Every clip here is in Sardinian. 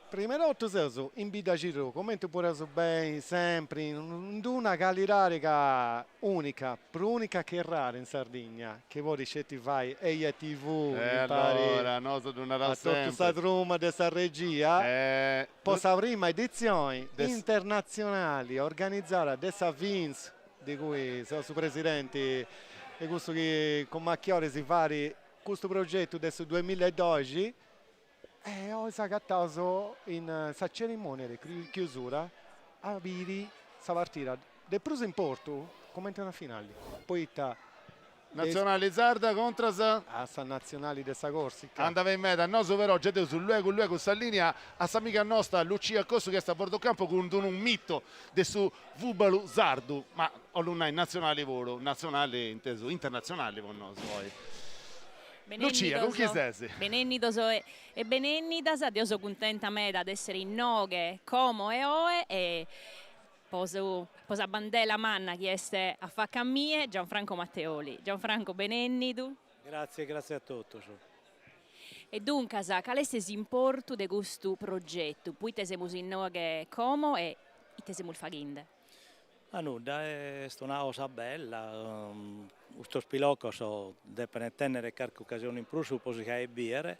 Prima 'e totu seus in Biddacidru, cumenti podeus biri sempri in d'una calidadi ca unica, prus unica che rara in Sardigna, chi podit sceti fai Eja TV E impari allora, nosu ddu a naraus totu sa sempri. truma de sa regia, po sa prima editzioni internatzionali organizada de sa FINS, de cui seu su presidenti e cussu chi cun Machiori si fait custu progetu de su duemillaedoxi E oi s'agataus in sa cerimonia de chiusura a biri sa partida de prus importu cumenti una finali, poita Natzionali sarda contras a sa natzionali de sa Corsica. Andat beni meda, nosu però giai deus luegu luegu sa linea a s'amiga nosta Lucia Cossu chi est a bordo campo cun d'unu mito de su fùbalu sardu, ma 'ollu nai natzionali puru, natzionali intesu internatzionali po nosu oi. Lucia, cun chi ses? Benennidos e benennidas, deo so cuntenta meda de essere inoghe como e oe e po su po sa bandela manna chi est a faca a mie, Gianfranco Matteoli. Gianfranco benennidu. Gratzie, gratzie a totus. E duncas, cale est s'importu de custu progetu? Poite semus inoghe como e ite semus faghende? Ma nudda, est una cosa bella, custos pilocos depent tènnere carchi ocasione in prus po si fagher bìere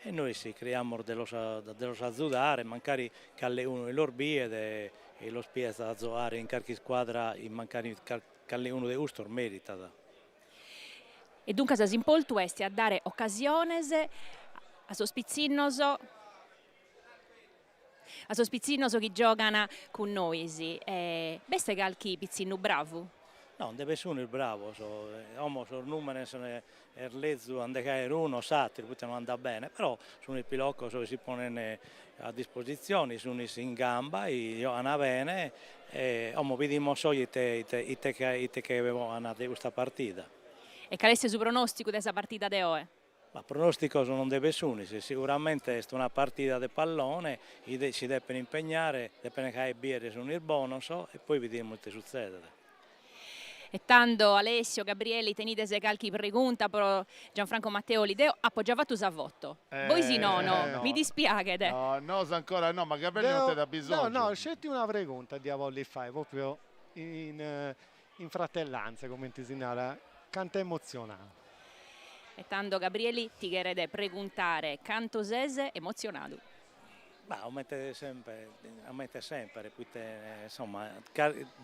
e nois cheriamus de los de los azudare, mancari calleunu los biet e los pigat a zogare in carchi iscuadra e mancari calleunu de custos meritat. E duncas s'importu est a dare ocasiones a sos pitzinnos A sos pitzinnos chi giogan cun nois. B'est calchi pitzinnu bravu? No, nde b'est unos bravos. Como sos nùmenes est lezu a nde caer unu o s'àteru, poita no andat bene, però sunt pilocos chi si ponen a dispositzione, sunt in gamba, giogan bene e como bidimus oe ite ite ite ite che bogan de custa partida. E cale est su pronòsticu de sa partida de oe? Ma pronòsticos non nde b'est, siguramente est una partida de pallone, si depen impegnare, depen fagher bìere sunt bonos e poi bidimus ite sutzedet. E tando Alessio, Gabrieli tenides calchi pregunta pro Gianfranco Matteoli? Deo apo già fatu sa foto, bois nono, mi dispiaghet. No, nosu ancora no, ma Gabrieli non tenit abisòngiu. No, no, sceti una pregunta dd'ia bolli fai, propriu in in fratellanza, comente si narat, cantu emozionadu. E tando Gabrieli ti cheret preguntare cantu ses emotzionadu. Ma comente sempre, comente sempre, poite insomma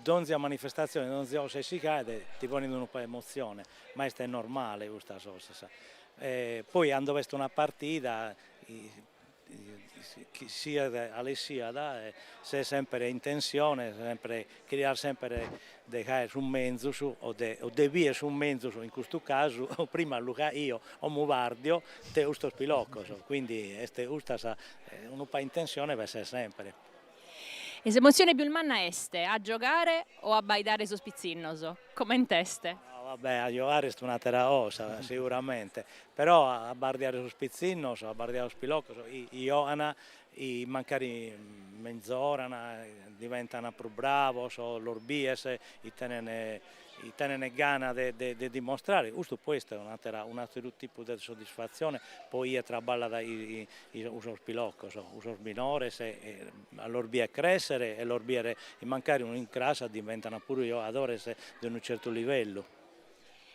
donzi manifestatzione, donzi cosa chi si faghet ti ponet unu pagu 'e emotzione, ma est normale custas cosas. Poi cando b'est una partida chi siat cale siat, ses sempre in tensione, sempre cherias sempre de fagher su menzus o de o de bier su menzus in custu casu, prima lu faio como bardio de custos pilocos, quindi est custa sa unu pagu in tensione b'est sempre. E s'emotzione pius manna est a giogare o a abbaidare sos pitzinnos? Comente est? No va bè, a giogare est un'atera cosa siguramente, però a bardiare sos pitzinnos, a bardiare sos pilocos, giogan e mancari menzoran, diventan prus bravos, los bies e tenen tenen gana de de dimostrare, custu poi est un'atera un'ateru tipu de soddisfatzione po chie traballat sos pilocos, sos minores e a los bier crèschere e los bier mancari unu incras diventan puru giogadores de unu certu livellu.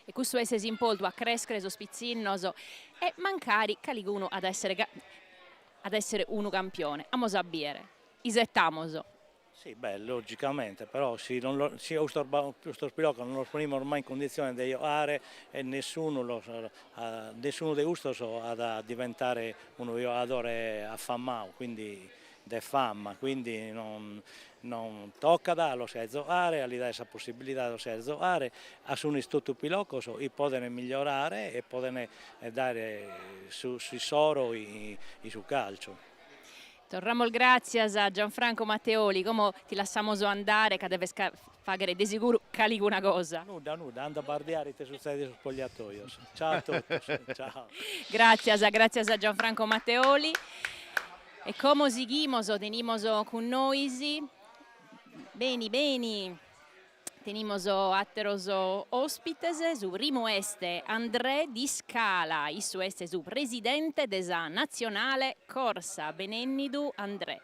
E custu est s'impoltu a crèschere sos pitzinnos e mancari calicunu at a èssere at a èssere unu campione. Amos a bìere. Isetamos. Si, beh, logicamente, però si non lo, si custos custos pilocos non los ponimus mai in cunditzione de giogare e nessunu los nessunu de custos at a diventare unu giogadore afamadu, quindi de fama, quindi non non tocat a los fagher zogare, a li dare sa possibilidade de los fagher zogare, a sunt totu pilocos chi podent migliorare e podent dare su s'issoro in su calcio. Torramos gràtzias a Gianfranco Matteoli, como ti lassamos andare ca deves fàghere de seguru calicuna cosa. Nudda, nudda, ando a bardiare ite sutzedit in sos spogliatojos. Ciao a totus, ciao. Gràtzias, gràtzias a Gianfranco Matteoli. E como sighimos, tenimos cun nois, beni beni. Tenimos àteros òspites, su primu est André Di Scala, issu est su presidente de sa Natzionale Corsa, benènnidu André.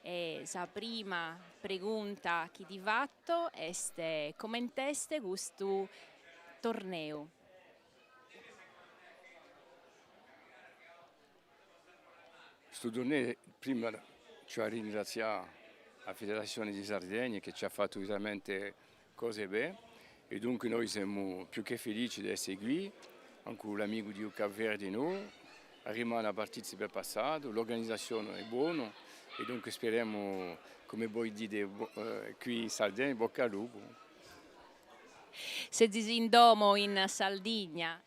E sa prima pregunta chi ti fato est coment'est custu torneu? Stu torneo prima c'è ringraziare la Federazione di Sardegna che ci ha fatto veramente cose belle e dunque noi siamo più che felici di essere qui, anche l'amico di Capo Verde noi, rimane una partita per passato, l'organizzazione è buona e dunque speriamo, come voi dite qui in Sardegna, bocca al lupo. Sezis in domo in Saldigna.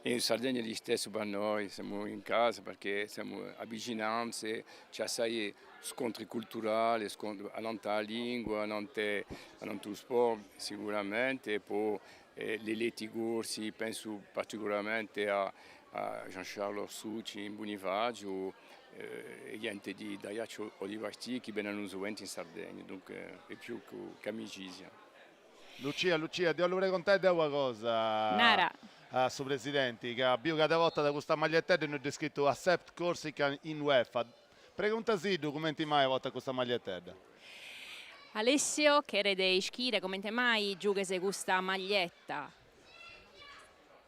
In Sardegna gli stesso per noi, siamo in casa perché siamo a vicinanze, c'è assai scontri culturali, scontri la lingua, lo sport sicuramente, e poi le leti corsi, penso particolarmente a Jean-Charles Orsucci in Bonifacio, e gente di Daiaccio o di Basti che vengono sovente in Sardegna, dunque è più che amicizia. Lucia, Lucia, ti voglio raccontare una cosa. Nara. A su presidente, che ha cada volta da questa maglietta e noi ho scritto Accept Corsica in UEFA. Pregunta sì, documenti mai a volta questa maglietta. Alessio, cheret ischire comente mai giughes custa maglietta?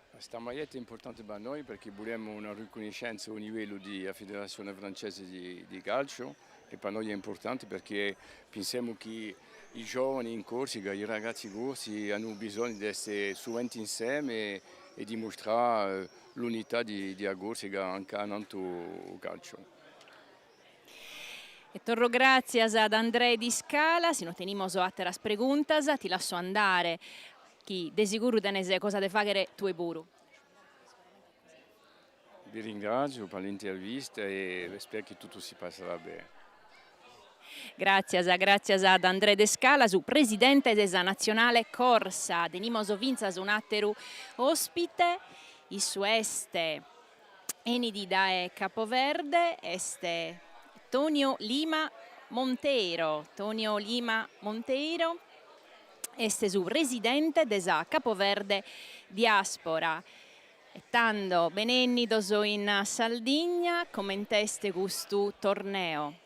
Questa maglietta è importante per noi perché vogliamo una riconoscenza a livello della Federazione Francese di Calcio e per noi è importante perché pensiamo che i giovani in Corsica, i ragazzi corsi hanno bisogno di essere sovente insieme e dimostrare l'unità di Corsica anche nel calcio. E torro gràtzias ad André Di Scala, si no tenimos àteras preguntas, ti lasso andare, chi de siguru tenes cosa de fàghere tue puru. Vi ringrazio per l'intervista e spero che tutto si passerà bene. Gràtzias, gràtzias ad André De Scala, su presidente de sa Natzionale Corsa. Tenimos fintzas un'àteru òspite, issu est 'enit dae Capoverde, est Tonio Lima Monteiro. Tonio Lima Monteiro est su presidente de sa Capoverde Diaspora. E tando, benènnidos in Saldigna, coment'est custu torneo?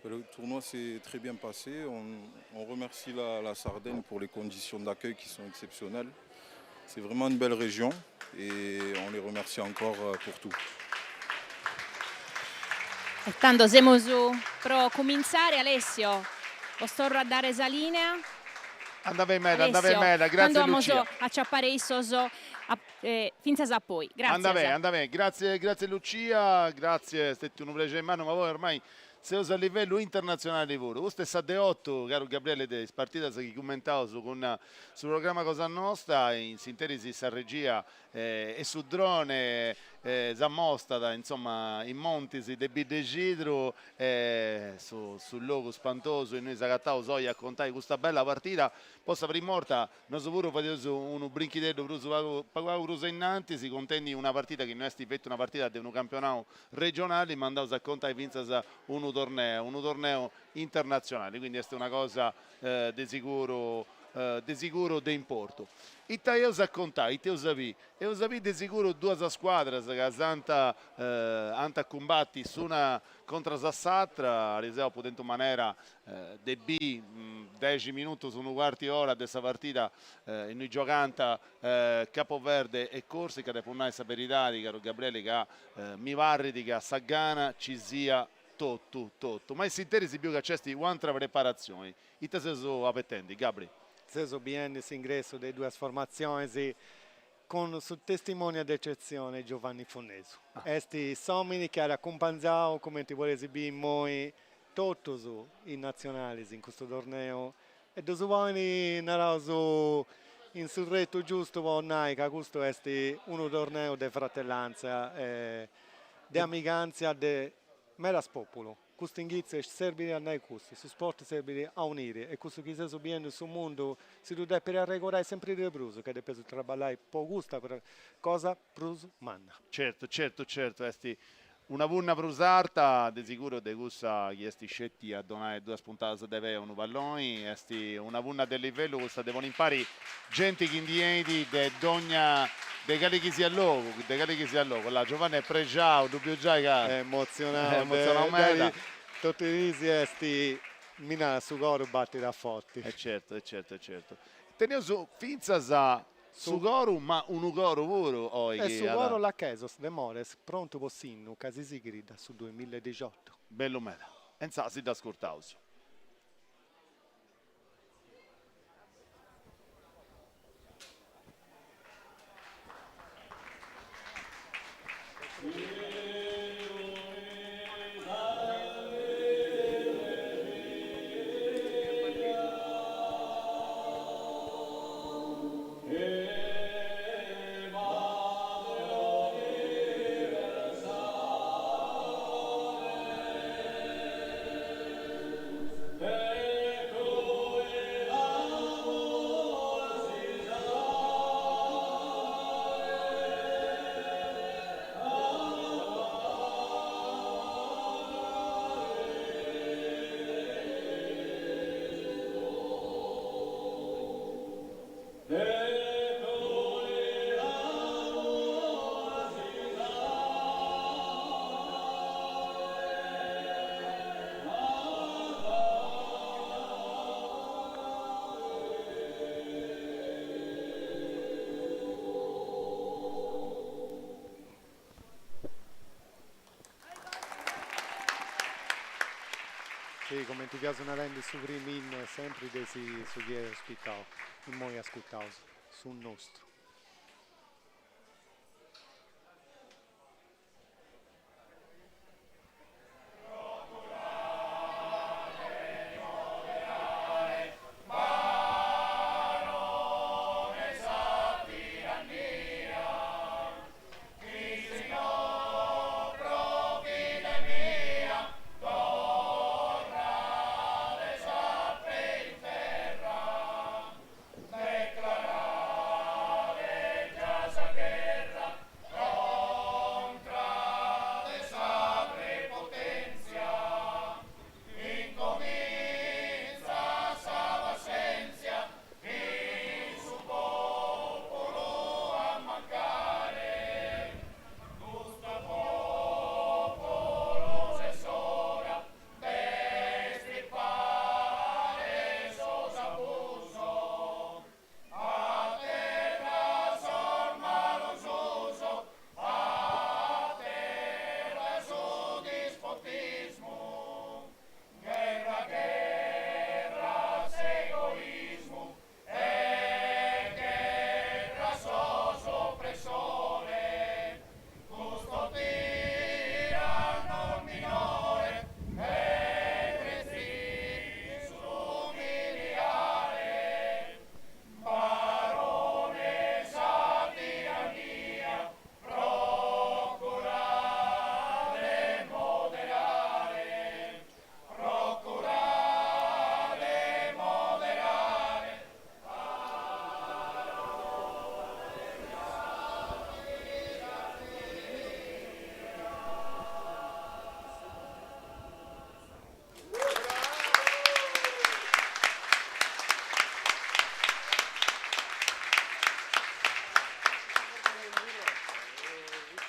Le tournoi s'est très bien passé. On remercie la Sardaigne pour les conditions d'accueil qui sont exceptionnelles. C'est vraiment une belle région et on les remercie encore pour tout. E tando semus pro comintzare, Alessio, bos torro a dare sa linea. Andava in meda, andava in meda, grazie Tando amos Lucia. a aciapare issos fintzas a poi. Grazie. Andava bene, andava bene. Grazie, grazie Lucia, grazie, stetti unu prexeri mannu, ma poi ormai seus a livellu internazionale puru. Custa est sa de otu, caru Gabriele, de is partidas chi cummentaus cun su programma cosa nosta, in s'interis sa regia e su drone s'ammostat, insomma, in montis de Biddexidru e su su logu spantosu innui s'agataus oi a contai custa bella partida. Po sa prima 'orta nosu puru fadeus unu brinchideddu prus pagu pagu pagu prus ainnantis, contendi una partida chi no est feti una partida de unu campionau regionali, ma andaus a contai fintzas unu torneu, unu torneu internatzionali, quindi est una cosa de siguru de siguru de importu. Ita eus a contai, ita eus a biri? Eus a biri de siguru duas scuadras ca s'ant ant a cumbati s'una contras a s'atra, ariseu apu tentu manera de biri dexi minutus, unu cuartu 'e ora de sa partida innui giogant Capoverde e Corsica, depu nai sa beridadi, caru Gabrieli, ca mi parrit ca sa gana ci sia totu totu, ma in s'interis biu ca nc'est u'antra preparatzioni, ita seus abetendi, Gabri? Seus biendi s'ingressu de duas formatzionis cun su testimoni de ecetzione Giovanni Fonnesu. Est s'omini chi at acumpangiau, cumenti podeis biri immoi, totus is natzionalis in custu torneu e ddus ponit, naraus, in su tretu giustu po nai ca custu est unu torneu de fratellanza e de amigantzia de medas populus. Custu inghitzu est serbit a nai custu, su sport serbit a uniri e cussu chi seus biendi in su mundu si ddu depit arregorai sempri de prus ca depeus traballai po custa cosa prus manna. Certu, certu, certu, est. Una punna prus arta, de siguru, de cussa chi est sceti a donai duas puntadas de pei a unu palloni, est una punna de livellu cussa de ponni impari genti chi ndi 'enit de dogna, de cali chi siat logu, de cali chi siat logu. Là, Giovanni est prexau, ddu biu giai ca est emozionau meda. Totu is diis est, mi narat, su coru batit a forti. E certu, e certu, e certu. Teneus fintzas Su coru, ma unu coru puru oi chi at. Est su coro Lachesos de Mores prontu po s'innu ca si sighit da su duemillaedixotu. Bellu meda. E intzà si dd'ascurtaus. Si, comenti fiaus narendi su primu innu est sempri de su chi eus ospitau, immoi ascurtaus su nostru.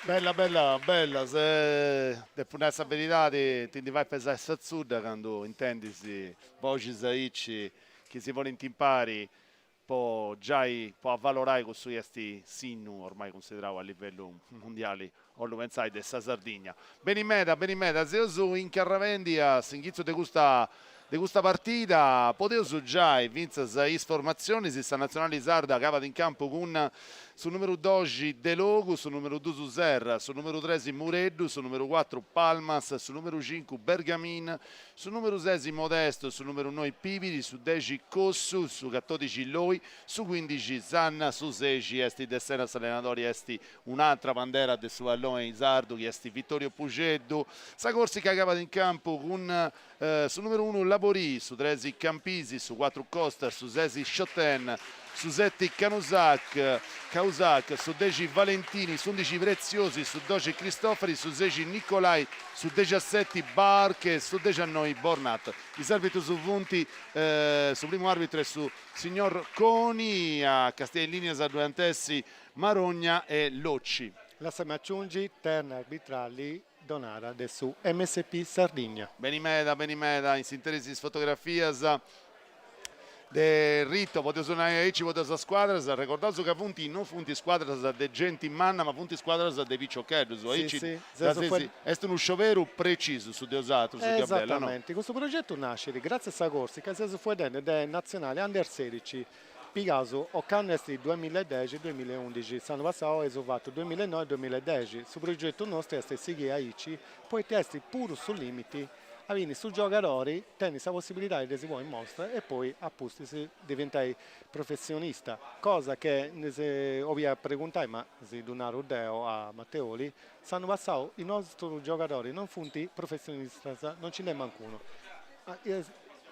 Bella bella bella, se depu nai sa beridadi ti ndi fait pesai sa tzudda candu intendis boxis aici chi si ponint impari po giai po avalorai cussu chi est s'innu ormai cunsiderau a livellu mundiali, 'ollu pentzai, de sa Sardigna. Beni meda, beni meda, seus incarrarendi a s'inghitzu de custa de custa partida, podeus giai fintzas is formatzionis, sa Natzionali Sarda cabat in campu cun su numeru doxi Delogu, su numeru dus Serra, su numeru tres Mureddu, su numeru cuatru Palmas, su numeru cincu Bergamin, Su numeru sesi Modesto, su numeru noi Pibiri, su dexi Cossu, su catodixi Loi, su cuindixi Sanna, su sexi est Dessena s'allenadori est un'atra bandera de su palloni sardu chi est Vittorio Pusceddu. Sa Corsica cabat in campu cun Su numeru unu Laborì, su tresi Campisi, su cuatru Costa, su sesi Schotten, su seti Canusac, Causac, su dexi Valentini, s'undixi Preziosi, su doxi Cristofari, su sexi Nicolai, su dexiaseti Bark e su dexiannoi Bornat. Is arbitrus funt, su primu arbitru est su signor Coni, a castiai is linias ddoi ant essi Marogna e Locci. Lassami aciungi terna arbitrali donada de su MSP Sardigna. Beni meda, beni meda, in s'interis is fotografias de rito, podeus nai aici po duas scuadras, arregordaus ca funt, non funt scuadras de genti manna, ma funt scuadras de piciocheddus, aici ddas eis, est unu scioberu precisu su de 'osatrus, Gabriella, no? Esatamenti, custu progetu nascit gratzias a sa Corsica, seus fueddendi de natzionali under sedixi, Pigaus ocannu est duemillaedexi duemillaeundixi, s'annu passau eus fatu duemillaenoi duemillaedexi, su progetu nostru est sighì aici poita est puru su limiti aundi su giogadori tenit sa possibilidadi de si ponni in mostra e poi a pustis diventai professionista, cosa che 'olia preguntai, ma si ddu naru deu a Matteoli, s'annu passau is nostrus giogadoris non funt professionistas, non nci nd'est mancunu.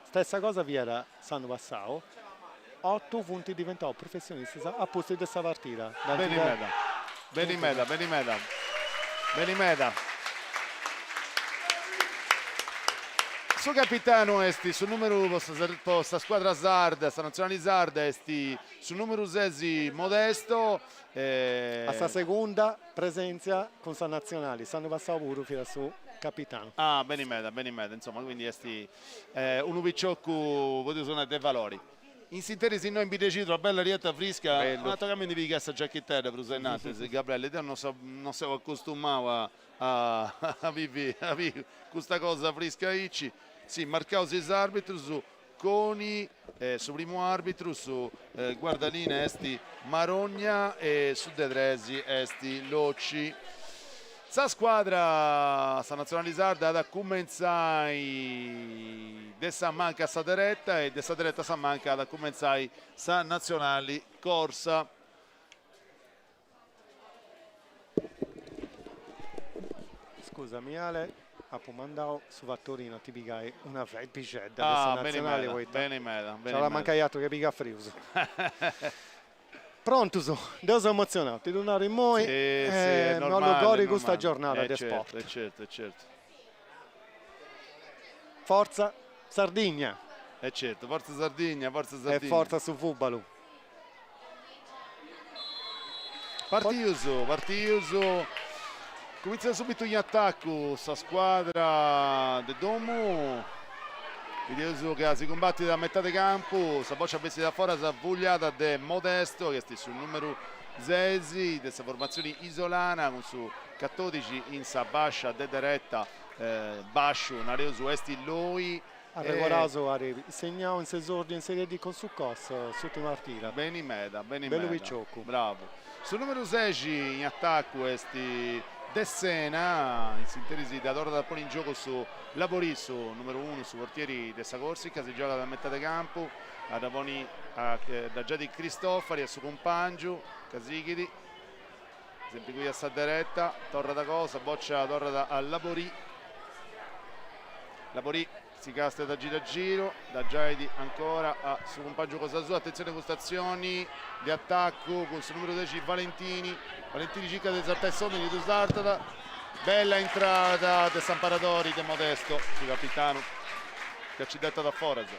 Stessa cosa fiat s'annu passau, otu funt diventaus professionistas a pustis de sa partida. Beni meda, beni meda, beni meda, beni meda. Su capitanu est su numeru po sa po sa scuadra sarda, sa natzionali sarda est su numeru sesi Modesto. A sa segunda presèntzia cun sa natzionali, s'annu passau puru fiat su capitanu. Ah, beni meda, beni meda, insoma, quindi est unu piciocu, podeus nai, de valori. In s'interis innoi in Biddexidru, una bella arietta frisca, tocat a mi ndi pigai sa giachitedda prus a innantis, Gabriele, deu non seu non seu acostumau a a bivi a bivi custa cosa frisca aici. Si, marcaus is arbitrus, Coni, su primu arbitru, su guardalinea est Marogna e su de tres est Locci. Sa scuadra, sa Natzionali Sarda, at a cumentzai de sa manca a sa dereta e de sa dereta a sa manca at a cumentzai sa Natzionali Corsa. Scusami Ale, apu mandau su fatorinu a ti pigai una felpixedda de sa natzionali poita nc'at a mancai atru che pigai frius. Prontus, deu seu emotzionau, ti ddu naru immoi, mi 'ollu godi custa giornada de sport. Certu, certu. Fortza Sardigna! E certu, fortza Sardigna, fortza Sardigna. E fortza su fùbalu. Partius, partius. Cumintzat subitu in atacu sa scuadra de domu. Bideus ca si cumbatit a metade campu, sa bòcia bessit a foras fuliada de Modesto, chi est su numeru sesi de sa formatzioni isolana cun su catodixi in sa fàscia de dereta, basciu, nareus, est Loi. Arregoraus at segnau in s'esordiu in Serie D cun su Cos s'urtima partida. Beni meda, beni meda. Bellu piciocu. Bravu. Su numeru sexi in atacu est Dessena, in s'interis dda torrat a ponni in giogu su Laborì, su numeru unu, su portieri de sa Corsica, si giogat a metade campu, a dda ponni a dda giait Cristofari a su cumpangiu ca sighit, sempri cui a sa dereta, torrat agoa, sa bòcia torrat a Laborì, Laborì si castiat a giru a giru, dda giait ancora a su cumpangiu cosa sua, atentzioni a custa atzioni de atacu cun su numeru dexi Valentini, Valentini circat de sartai s'omini, ddu sartat, bella intrada de s'amparadori de Modesto, su capitanu, ca nci dd'etat a foras.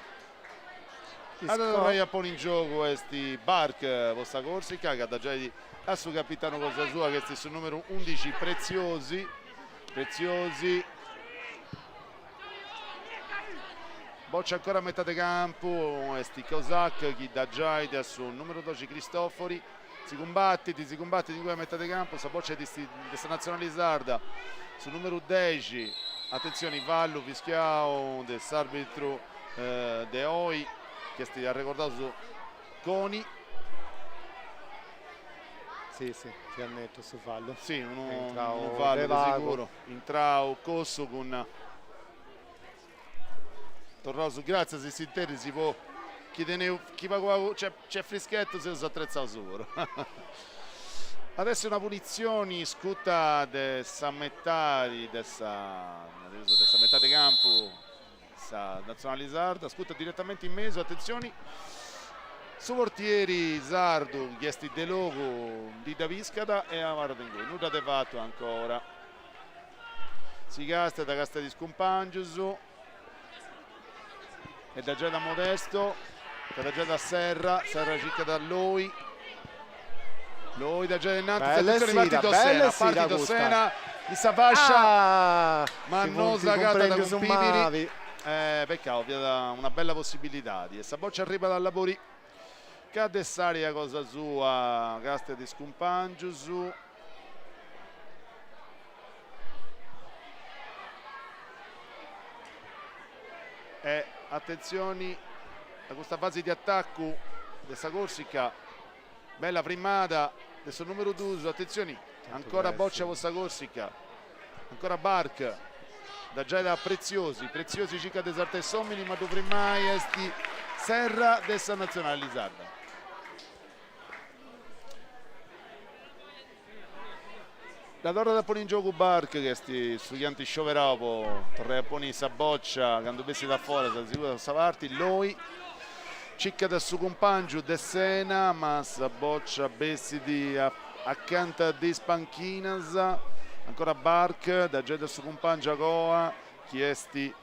A dda torrai a ponni in giogu est Bark po sa Corsica ca dda giait a su capitanu cosa sua chi est su numeru undixi Preziosi, Preziosi bòcia ancora a metade campu, est Kozak chi dda giait a su numeru doxi Cristofori, si cumbatit, si cumbatit inguni a metade campu, sa bòcia est de sa Natzionali Sarda, su numeru dexi, atentzioni fallu fischiau de s'arbitru de oi chi est arregordaus Coni. Si, si, fiat netu su fallu. Si, unu fallu de siguru. Intrau Cossu cun Torraus gratzias in s'interis po chi teneus chi pagu pagu nc'est frischettu seus atretzaus puru. At essi una punitzioni scuta de sa metadi de sa de sa metadi campu. sa Natzionali Sarda, scuta diretamenti in mesu, atentzioni, su portieri sardu chi est Delogu ndi dda piscat e abarrat inguni, nudda de fatu ancora. Si castiat, castiat is cumpangius e dda giat a Modesto, ca dda giat a Serra, Serra circat a Loi, Loi dda giat innantis, atentzioni partit Dossena, partit Dossena in sa fascia, ma no s'agatat cun Pibiri, pecau, fiat una bella possibilidadi e sa bòcia arribat a Laborì ca de s'area cosa sua castiat is cumpangius. E atentzioni a custa fasi de atacu de sa Corsica, bella frimmada de su numeru dus, atentzioni, ancora bòcia po sa Corsica, ancora Bark, dda giait a Preziosi, Preziosi circat de sartai s'omini ma ddu frimmai est Serra de sa Natzionali Sarda. Dda torrat a ponni in giogu Bark chi est su chi ant scioberau po torrai a ponni sa bòcia candu bessit a foras de sa parti, Loi circat su cumpàngiu Dessena ma sa bòcia bessit acanta de is panchinas, ancora Bark dda giait a su cumpàngiu agoa chi est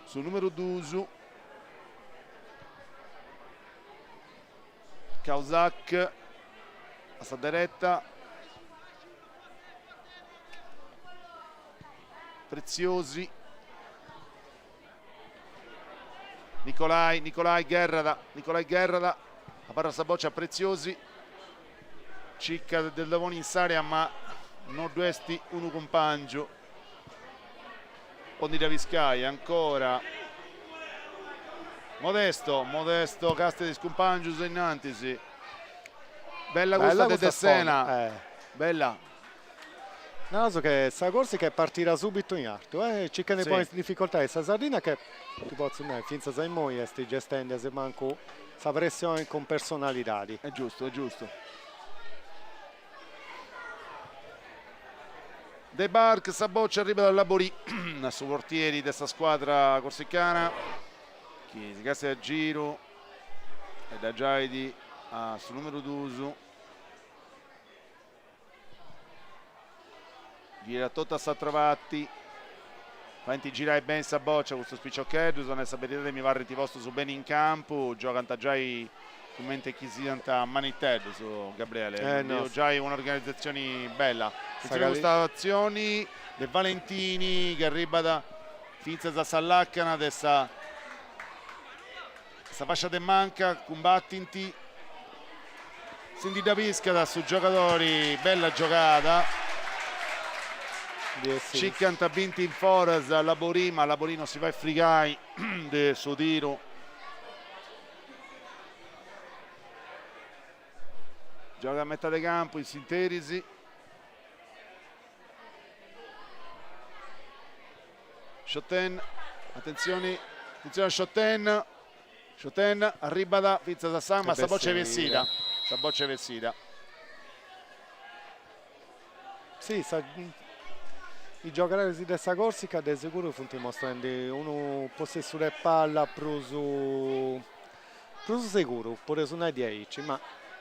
Su numeru dus, Cahuzac a sa dereta, Preziosi, Nicolai, Nicolai gherrat, Nicolai gherrat, abarrat sa bòcia a Preziosi, circat de dda ponni in s'area ma no ddu est unu cumpàngiu. Po ndi dda piscai ancora Modesto, Modesto castiat is cumpangius innantis, bella custa de Dessena, bella. Naraus che sa Corsica est partida subitu in artu, circhendi de ponni in dificoltadi sa Sardinna che, ti potzu nai, fintzas a immoi est gestendi asemancu sa pressioni cun personalidadi. Est giustu, est giustu. De Bark sa boccia arribat a Laborì, a su portieri de sa scuadra corsicana, chi si castiat a giru e dda giait a su numeru dus. Girat totu a s'atra parti, faint girai beni sa boccia custus piciocheddus, a nai sa beridadi mi parrint postus beni in campu, giogant giai cumenti chi siant maniteddus, Gabriele, biu giai un'organizatzioni bella. Atentzioni custa atzioni de Valentini chi arribat fintzas a sa lacana de sa sa fascia de manca, cumbatint, si ndi dda piscat su giogadori, bella giogada, circant binti in foras Laborì, ma Laborì non si fait frigai de su tiru. Giogat a metade campu in s'interis. Schotten, atentzioni, atentzioni a Schotten, Schotten arribat fintzas a sa, ma sa boccia est bessida, sa boccia est bessida. Si, sa, is giogadoris de sa Corsica de seguru funt mostrendi unu possessu de palla prus prus seguru, podeus nai diaici, ma.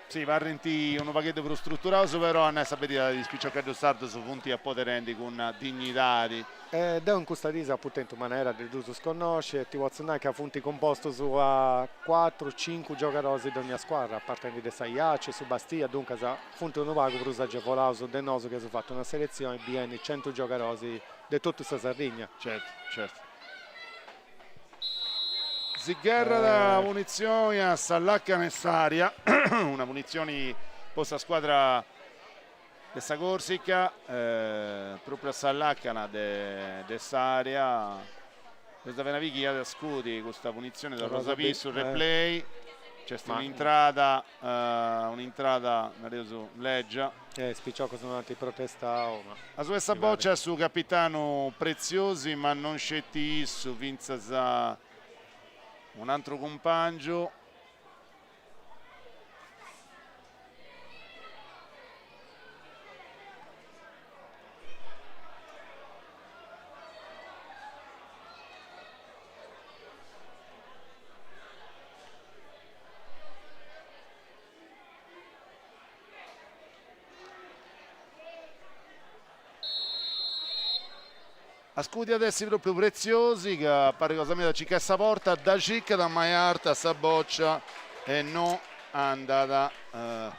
Si, parrint unu pagheddu prus struturaus, però a nai sa beridadi is piciocheddus sardus funt apoderendi cun dignidadi. E deu in custa diis apu tentu manera de ddus connosci e ti potzu nai ca funt cumpostus a cuatru, cincu giogadoris dogna scuadra, partendi de sa Aiace, su Bastia, duncas funt unu pagu prus agevolaus de nosu chi eus fatu una seletzioni biendi centu giogadoris de totu sa Sardigna. Certu, certu. Si gherrat punitzioni a sa lacana 'e s'area, una punitzioni po sa scuadra de sa Corsica, propriu a sa lacana de s'area, eus a biri chi at a scudi custa punitzioni torraus a biri su replay, nc'est un'intrada un'intrada nareus lègia. Is piciocus non ant protestau ma. A su 'e sa bòcia su capitanu Preziosi ma non sceti issu, fintzas un'antru cumpàngiu. Ascudi at essi propriu Preziosi ca parrit cosa meda circat sa porta, dda circat ma est arta sa bòcia e no andat.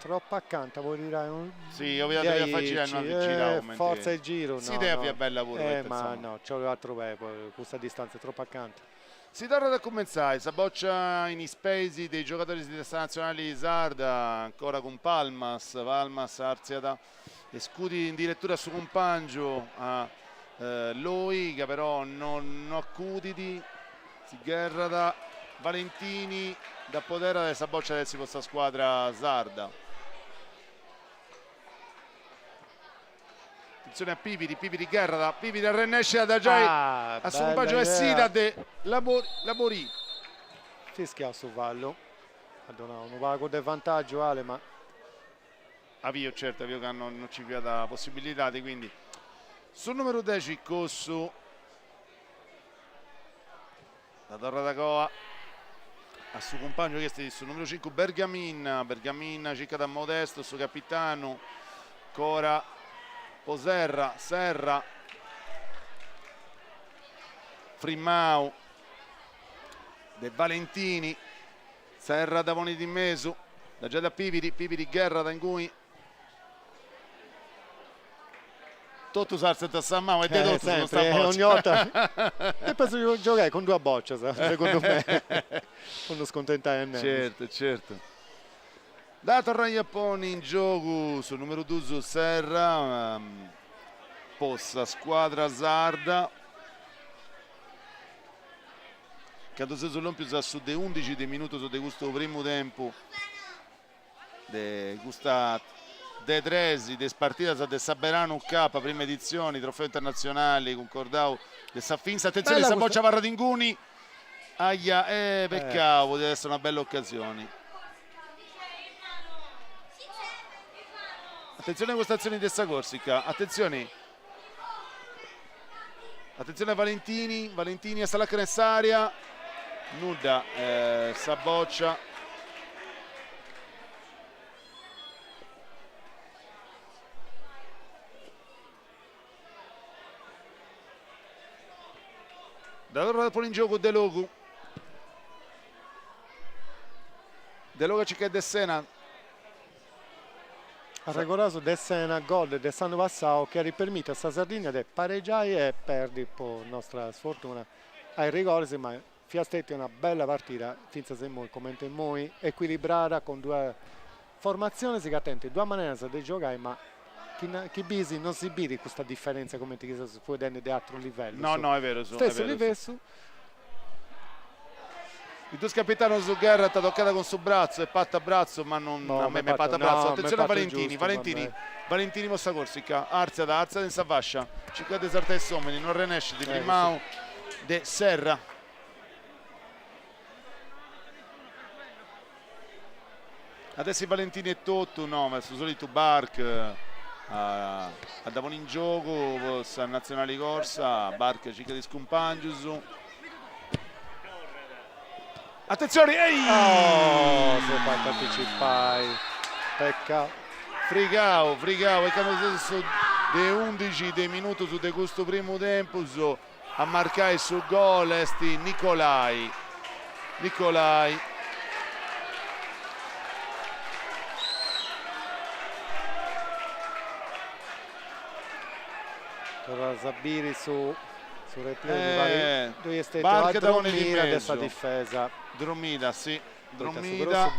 Tropu acanta po tirai unu. Si, 'oliat dda fai girai e no at girau cumenti. Fortza 'e giru no. S'idea fiat bella puru poita insoma. Ma no, nci 'olit atru pei po custa distantza tropu acanta. Si torrat a cumentzai, sa bòcia in is peis de is giogadoris de sa Natzionali Sarda, ancora cun Palmas, Palmas artziat e scudit in diretura a su cumpàngiu, a Loi, ca però no no acudit, si gherrat Valentini, dd'apoderat e sa bòcia at essi po sa scuadra sarda. Atentzione a Pibiri, Pibiri gherrat, Pibiri arrennescit a dda giai a su cumpàngiu essida de Laborie. Fischiau su fallu, at donau unu pagu de vantàgiu Ale ma. Avio, certu, avio ca no nci fiat possibilidadi, quindi su numeru dexi Cossu dda torrat agoa a su cumpàngiu chi est su numeru cincu Bergamin, Bergamin circat a Modesto, su capitanu, ancora po Serra, Serra frimmau de Valentini Serra dda ponit in mesu, dda giat a Pibiri, Pibiri gherrat ingui. Totus artziant sa manu e de totus custa bòcia. Ogni 'orta depis giogai cun duas bòcias, segundu me, po no scontentai a nemus. Certu, certu. Dda torrat a ponni in giogu su numeru dus Serra po sa scuadra sarda. Candu seus lòmpius a su de undixi de minutus de custu primu tempu de custa de tres de is partidas de sa Beranu Cup, prima editzioni, trofeu internatzionali cuncordau de sa FINS. Atentzioni, sa bòcia abarrat inguni, aia, eh pecau, podiat essi una bella ocasioni. Atentzioni a custa atzioni de sa Corsica, atentzioni. Attenzione a Valentini, Valentini a sa lacana 'e s'area, nudda, eh, sa boccia. Dda torrat a ponni in giogu Delogu. Delogu a circai Dessena. Arregoraus Dessena gol de s'annu passau chi at permìtiu a sa Sardigna de paregiai e perdi po nostra sfortuna a is rigoris ma fiat stètia una bella partida fintzas a immoi cumenti immoi ecuilibrada cun duas formatzionis chi tenint duas maneras de giogai ma chi bisi non si biri custa diferentzia cumenti chi seus fueddendi de atrus livellus. No no est berus. Stessu livellu. Is dus capitanus gherrant tocada cun su bratzu e patta bratzu ma non a mei m'est patta bratzu atentzioni a Valentini Valentini Valentini po sa Corsica artziat artziat in sa fascia circat de sartai s'omini no arrenescit frimau de Serra. At essi Valentini etotu no ma su solitu Bark a dda ponni in giogu po sa natzionali corsa, Bark circat is cumpangius. Atentzioni ei! Oh s'est fatu anticipai, pecau. Frigau, frigau e candu seus su de undixi de minutus de custu primu tempus A marcai su gol est Nicolai. Nicolai. Torraus a biri su su replay, mi parit ddoi est stetiu una dromida de sa difesa. Dromida, si. Dromida.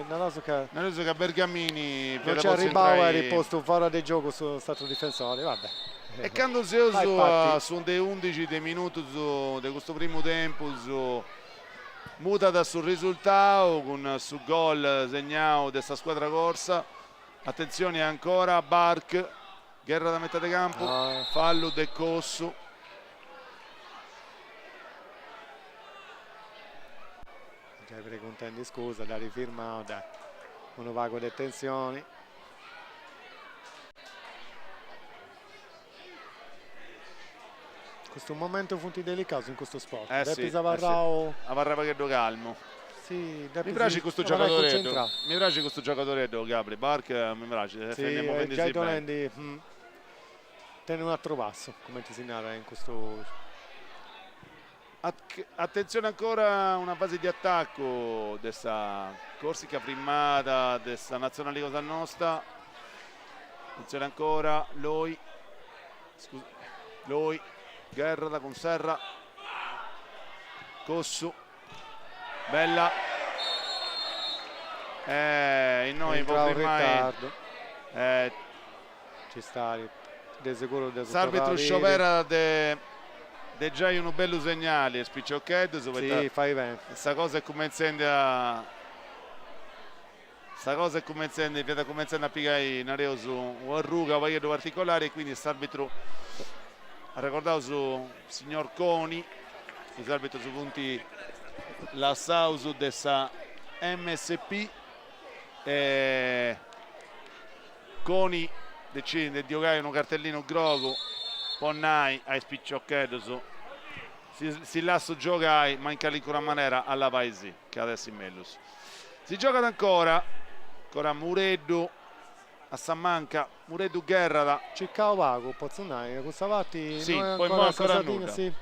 Naraus ca. Naraus ca Bergamini fiat potziu intrai. Non nci arribau e at postu fora de giogu s'atru difensori, va bè. E candu seus a su de undixi de minutus de custu primu tempus, mudat su risultau cun su gol segnau de sa scuadra corsa, atentzioni ancora Bark, gherrat a metade campu, fallu de Cossu. Giai preguntendi scusa, dd'at firmau, dai, unu pagu de tensioni. Custus momentus funt delicaus in custu sport, depis abarrai. Abarrai u' pagheddu calmu. Si, depis Mi praxit custu giogadoreddu, mi praxit custu giogadoreddu Gabri, Bark mi praxit, est movendi si beni. Tenit un'atru passu, cumenti si narat in custu. Attenzione ancora una fase di attacco de sa Corsica frimmada de sa Natzionali cosa nosta. Attenzione ancora Loi, scusa, Loi, gherrat cun Serra, Cossu, bella, e innoi po frimmai. Ci stat de seguru de su S'arbitru scioberat de de giai unu bellu segnali a is piciocheddus poita Sì, fait beni. sa cosa est cumentzendi a sa cosa est cumentzendi fiat cumentzendi a pigai nareus u'arruga u' pagheddu particolari e quindi s'arbitru arregordaus su signor Coni is arbitrus funt lassaus de sa MSP e Coni decidit de ddi 'ogai unu cartellinu grogu po nai a is piciocheddus si lassu giogai ma in calincuna manera a labai·sì ca at essi mellus. Si giogat ancora, ancora Mureddu a sa manca, Mureddu gherrat. Circau pagu, potzu nai, ca cussa parti no est ancora sa Sardigna, si,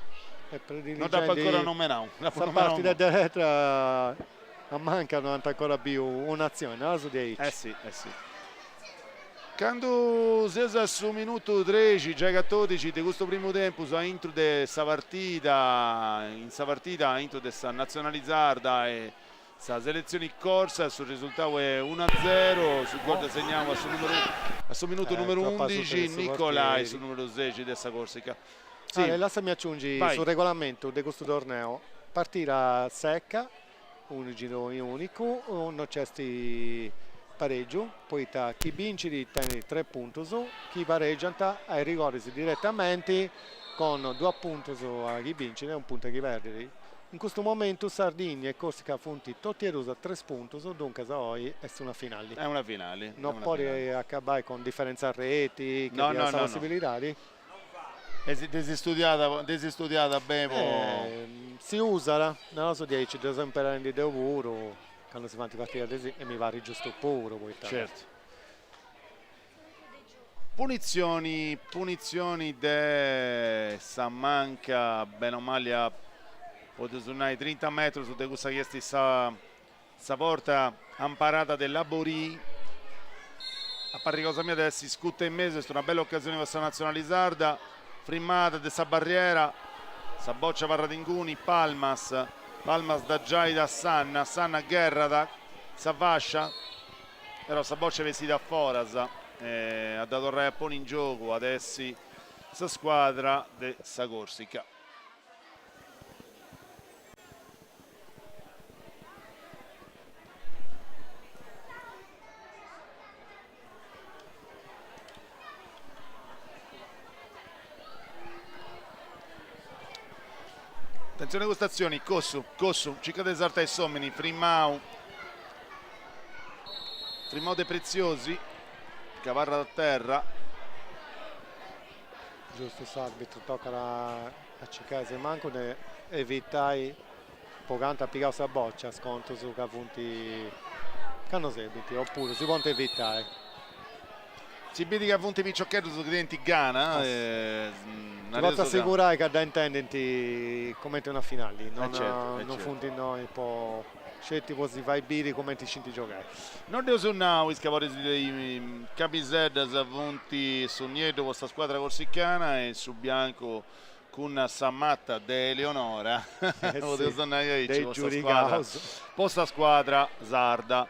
est prediligendi sa parti de deretra A manca no ant ancora biu un'atzioni, naraus diaici. Eh si, eh si. Candu seus a su minutu trexi, giai catodixi de custu primu tempus aintru de sa partida, in sa partida aintru de sa Natzionali Sarda e sa Seletzioni Corsa, su resultau est unu a zero, su gol dd'at segnau a su numeru a su minutu numeru undixi Nicolai, su numeru sexi de sa Corsica. Si. Lassami aciungi su regolamentu de custu torneu, partida seca Unu gironi unicu, no nc'est paregiu, poita chi bincit tenit tres puntus, chi paregiant a is rigoris diretamenti con duus puntus a chi bincit e unu puntu a chi perdit. In custu momentu Sardigna e Corsica funt totu e duus a tres puntus, duncas oi est una finali. Est una finali. No podit acabai con diferenza reti, chi fiat sa possibilidadi. E dd'eis studiada, dd'eis studiada beni po. Si usat, naraus diaici, dda seu imperendi deu puru, candu si faint partidas de e mi parit giustu puru, poita. Certu. Punitzioni, punitzioni de sa manca, bene o mali a, podeus nai, trinta metrus de cussa chi est sa Sa porta amparada de Laborie, a parri cosa mia de essi scuta in mesu, est una bella ocasioni po sa Natzionali Sarda, frimmada de sa barriera, sa bòcia abarrat inguni, Palmas, Palmas dda giait a Sanna, Sanna gherrat sa fàscia, però sa bòcia est bessida a foras e a dda torrai a ponni in giogu at essi sa scuadra de sa Corsica. Attenzione a custa azioni, Cossu, Cossu, circat de sartai s'omini, frimmau, frimmau de Preziosi, chi abarrat a terra. Giustu s'arbitru tocat a circai semancu de evitai po cantu at pigau sa bòcia scontrus ca funt ca no serbint opuru si podint evitai. Si bidi ca funt piciocheddus chi tenint gana. Ti potzu assegurai ca dda intendint cumenti una finali, non funt innoi po Sceti po si fai biri cumenti scint giogai. No dd'eus nau, is coloris de is camiseddas funt su nieddu po sa scuadra corsicana e su biancu cun sa mata de Eleonora, podeus nai aici, po sa scuadra po sa scuadra sarda.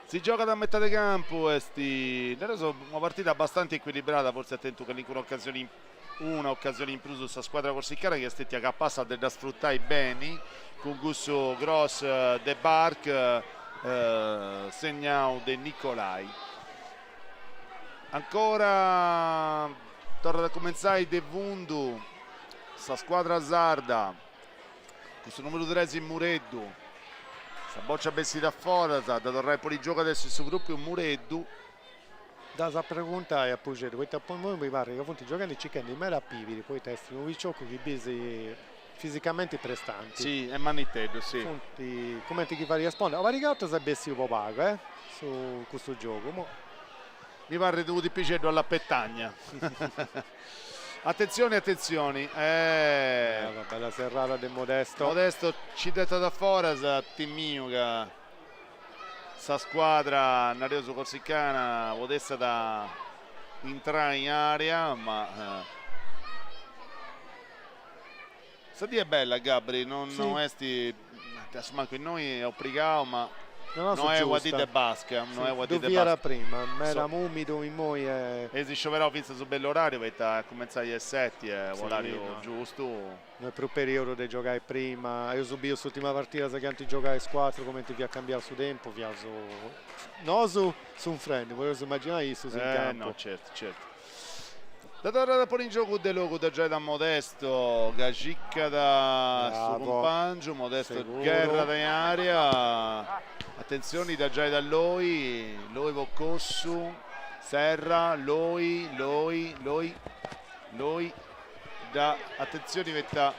Si giogat a metade campu, est nareus una partida abastanti ecuilibrada, fortzis at tentu calincuna ocasioni in Una ocasioni in prus sa scuadra corsicana chi est stetia capassa de dda sfrutai beni cun cussu cross de Bark segnau de Nicolai. Ancora torrat a cumentzai de fundu sa scuadra sarda cun su numeru tres Mureddu, sa bòcia bessit a foras, a dda torrai a ponni in giogu adesso su propriu Mureddu. Dd'as a preguntai a Puxeddu poita po immoi mi parrit ca funt gioghendi circhendi meda Pibiri, poita est unu piciocu chi bis fisicamenti prestanti. Si, est manniteddu, si. Funt cumenti chi fadiat sponda, una pariga 'ortas est bessiu po pagu, eh, su custu giogu, mo. Mi parrit unu tipixeddu alla petagna. Atentzioni atentzioni. Eh. Bella serrada de Modesto. Modesto ci dd'etat a foras, timiu ca sa scuadra, nareus, corsicana podessat intrai in area, ma sa dì est bella Gabri, non no est, a su mancu innoi est oprigau, ma no est una dì de basca, no est una dì de basca. Ddu fiat prima, meda umidu immoi e. Eis scioberau fintzas su bellu orariu poita a cumentzai a is seti est un'orariu giustu. No est prus periodu de giogai prima, eus biu s'urtima partida sa chi ant giogau is cuatru cumenti fiat cambiau su tempus, fiaus nosu sunfrendi, podeus imaginai issus in campu. No, certu, certu. Da torrat a ponni in giogu Delogu da giai da Modesto ca circat su cumpangiu, Modesto gherrat in area, atentzioni da giai da Loi, Loi po Cossu, Serra, Loi, Loi, Loi, Loi, da atentzioni poita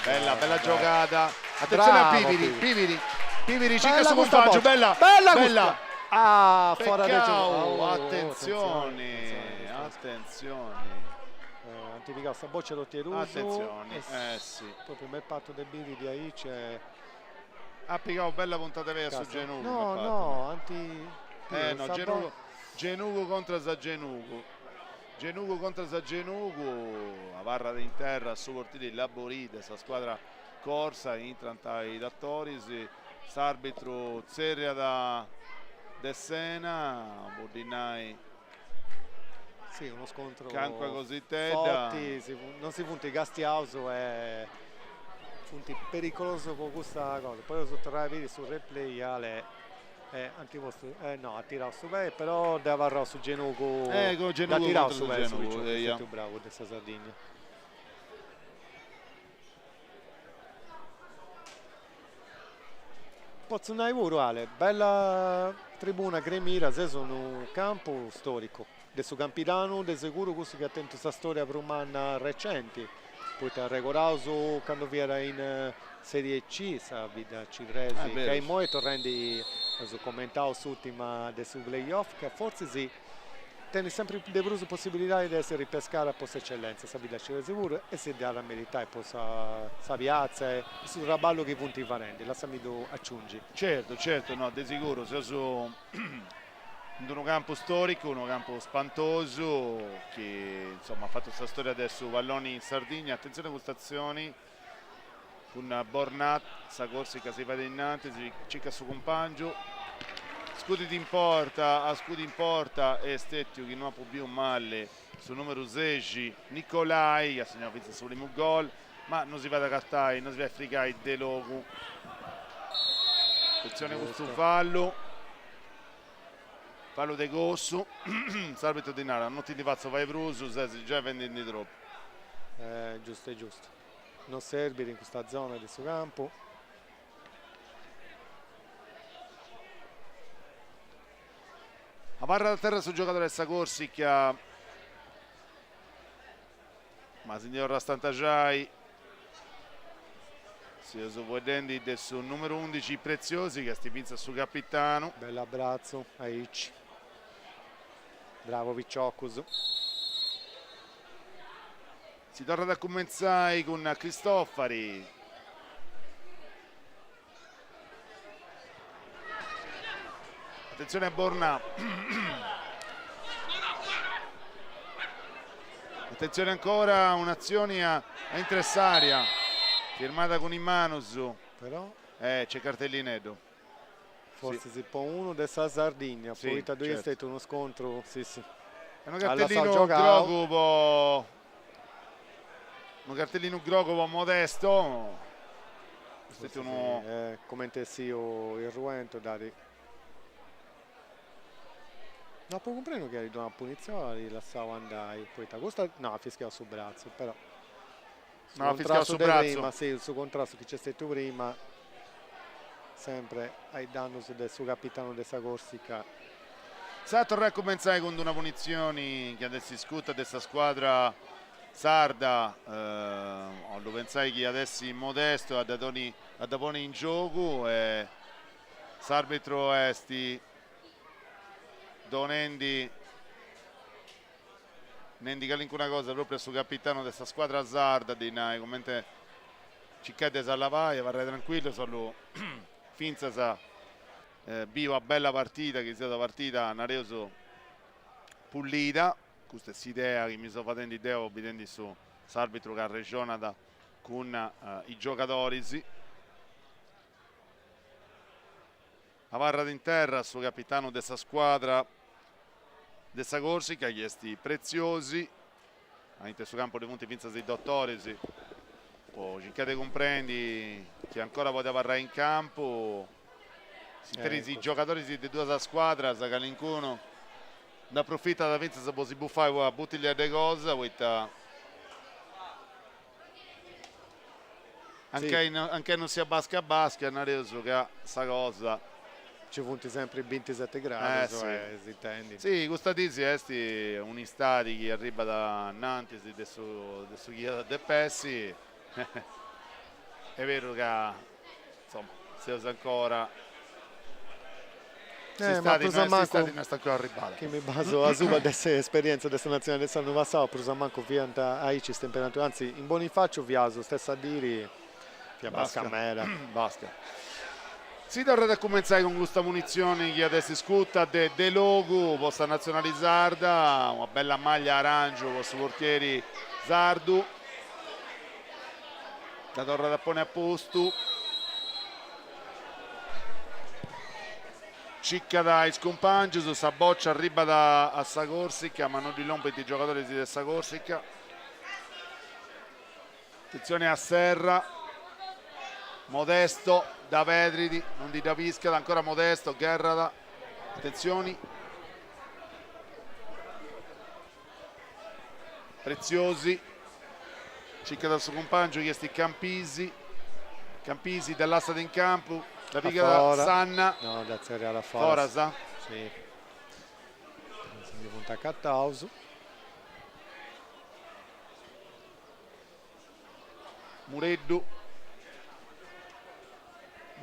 bella bella giogada atentzioni a Pibiri Pibiri Pibiri circat su cumpangiu bella bella ah fora de giogu atentzioni atentzioni ant pigau sa boccia totu e duus atentzioni eh si propriu m'est partu de biri diaici e at pigau bella puntada de pei a su genugu no no ant eh no genugu genugu contras a genugu Genugu contras a genugu, abarrat in terra su portieri Laborí de sa scuadra corsa, intrant is datoris, s'arbitru tzerriat Dessena, po ddi nai Sì, unu scontru calincuna cositedda. Forti, non si funt castiaus e funt pericolosus po custa cosa. Podeus torrai a biri su replay Ale E ant postu, eh no, at tirau su pei, però dd'est abarrau su genugu, eh, con genugu dd'at tirau su pei su picioccu, est stetiu bravu de sa Sardigna. Potzu nai puru, Ale, bella tribuna gremida, seus in unu campu storicu, de su Campidanu de seguru cussu chi at tentu sa storia prus manna recenti, poita arregodaus candu fiat in Serie C sa Biddacidrese, ca immoi est torrendi, eus commentau s'urtima de su play off, ca fortzis tenit sempri de prus possibilidadi de essi ripescada po s'Eccellenza, sa Biddacidrese puru, e si dd'at a meritai po sa piatza e su traballu chi funt fadendi, lassamiddu aciungi. Certu, certu, no, de siguru, seus in unu campu storicu, unu campu spantosu chi insoma at fatu sa storia de su palloni in Sardigna, atentzioni a custa atzioni cun Bornat, sa Corsica si fait innantis, circat su cumpangiu, scudit in porta, a scudi in porta est stetiu, chi no apu biu mali, su numeru sexi Nicolai, chi at segnau fintzas su primu gol, ma no si fait agatai, no si fait frigai Delogu. Atentzioni a custu fallu, fallu de Cossu, s'arbitru ddi narat no ti ndi fatzu fai prus, ses giai fendindi tropu. Giustu e giustu. No serbit in custa zona de su campu. Abarrat a terra su giogadore de sa Corsica, ma si ndi torrat a stantaxai. Seus fueddendi de su numeru undixi Preziosi, chi est fintzas su capitanu. Bellu abratzu, aici. Bravo piciocus. Si torrat a cumentzai cun Cristofari. Atentzione a Bornà. Atentzione ancora, un'atzioni a intro 'e s'area, firmada cun is manus. Però. Eh, c'est cartellineddu. Fortzis po unu de sa Sardigna, poita ddoi est stetiu unu scontru, si si. È unu cartellinu grogu po unu cartellinu grogu po Modesto. Est stetiu unu. Cumenti est essiu irruentu dd'at. No apu cumprendiu chi at donau punitzioni, at lassau andai, poita custa, no at fischiau su bratzu, però. Su contrastu de prima, si, su contrastu chi nc'est stetiu prima, sempre a is dannus de su capitanu de sa Corsica. S'at a torrai a cumentzai cun d'una punitzioni chi at essi scuta de sa scuadra sarda, 'ollu pentzai chi at essi Modesto a dda doni a dda poni in giogu e s'arbitru est donendi. Nendi calincuna cosa propriu a su capitanu de sa scuadra sarda, ddi nai cumenti circai de s'allavai, abarrai trancuillus, 'ollu fintzas biri una bella partida, chi siat una partida, nareus, pullida, custa est s'idea chi mi seu fadendi deu bidendi su s'arbitru ca arrexonat cun is giogadoris. Abarrat in terra su capitanu de sa scuadra de sa Corsica chi est Preziosi, aintru 'e su campu ddi funt fintzas is dotoris po circai de cumprendi chi ancora podit abarrai in campu. S'interis is giogadoris de duas scuadras, calincunu nd'aprofitat fintzas po si bufai una butìllia de cosa poita Ancai non siat basca basca, nareus ca sa cosa. Nci funt sempri bintiseti gradus e si intendint. Si, custa dì est un'istadi chi arribat innantis de su de su chi iat a depi essi, est beru ca insoma seus ancora Eh, ma prus a mancu no est ancora arribbada. Chi mi basu asuba de s'esperienza de sa natzionali de s'annu passau, prus a mancu fiant aici is temperaturas, anzi in Bonifaciu fiat su stessa diri, fiat basca meda. Basca. Si torrat a cumentzai cun custa munitzioni chi at essi scuta de Delogu po sa natzionali sarda, una bella maglia arangiu po su portieri sardu. Dda torrat a ponni a postu. Circat is cumpàngius, sa bòcia arribat a sa Corsica ma non ddi lompint is giogadoris de sa Corsica. Atentzioni a Serra, Modesto, dda pedrit, non ndi dda piscat, ancora Modesto, gherrat, atentzioni. Preziosi, circat su cumpàngiu chi est Campisi, Campisi dda lassat in campu, dda pigat Sanna. No, dda tzerriat a foras. Foras? Si. Si ndi funt acataus. Mureddu.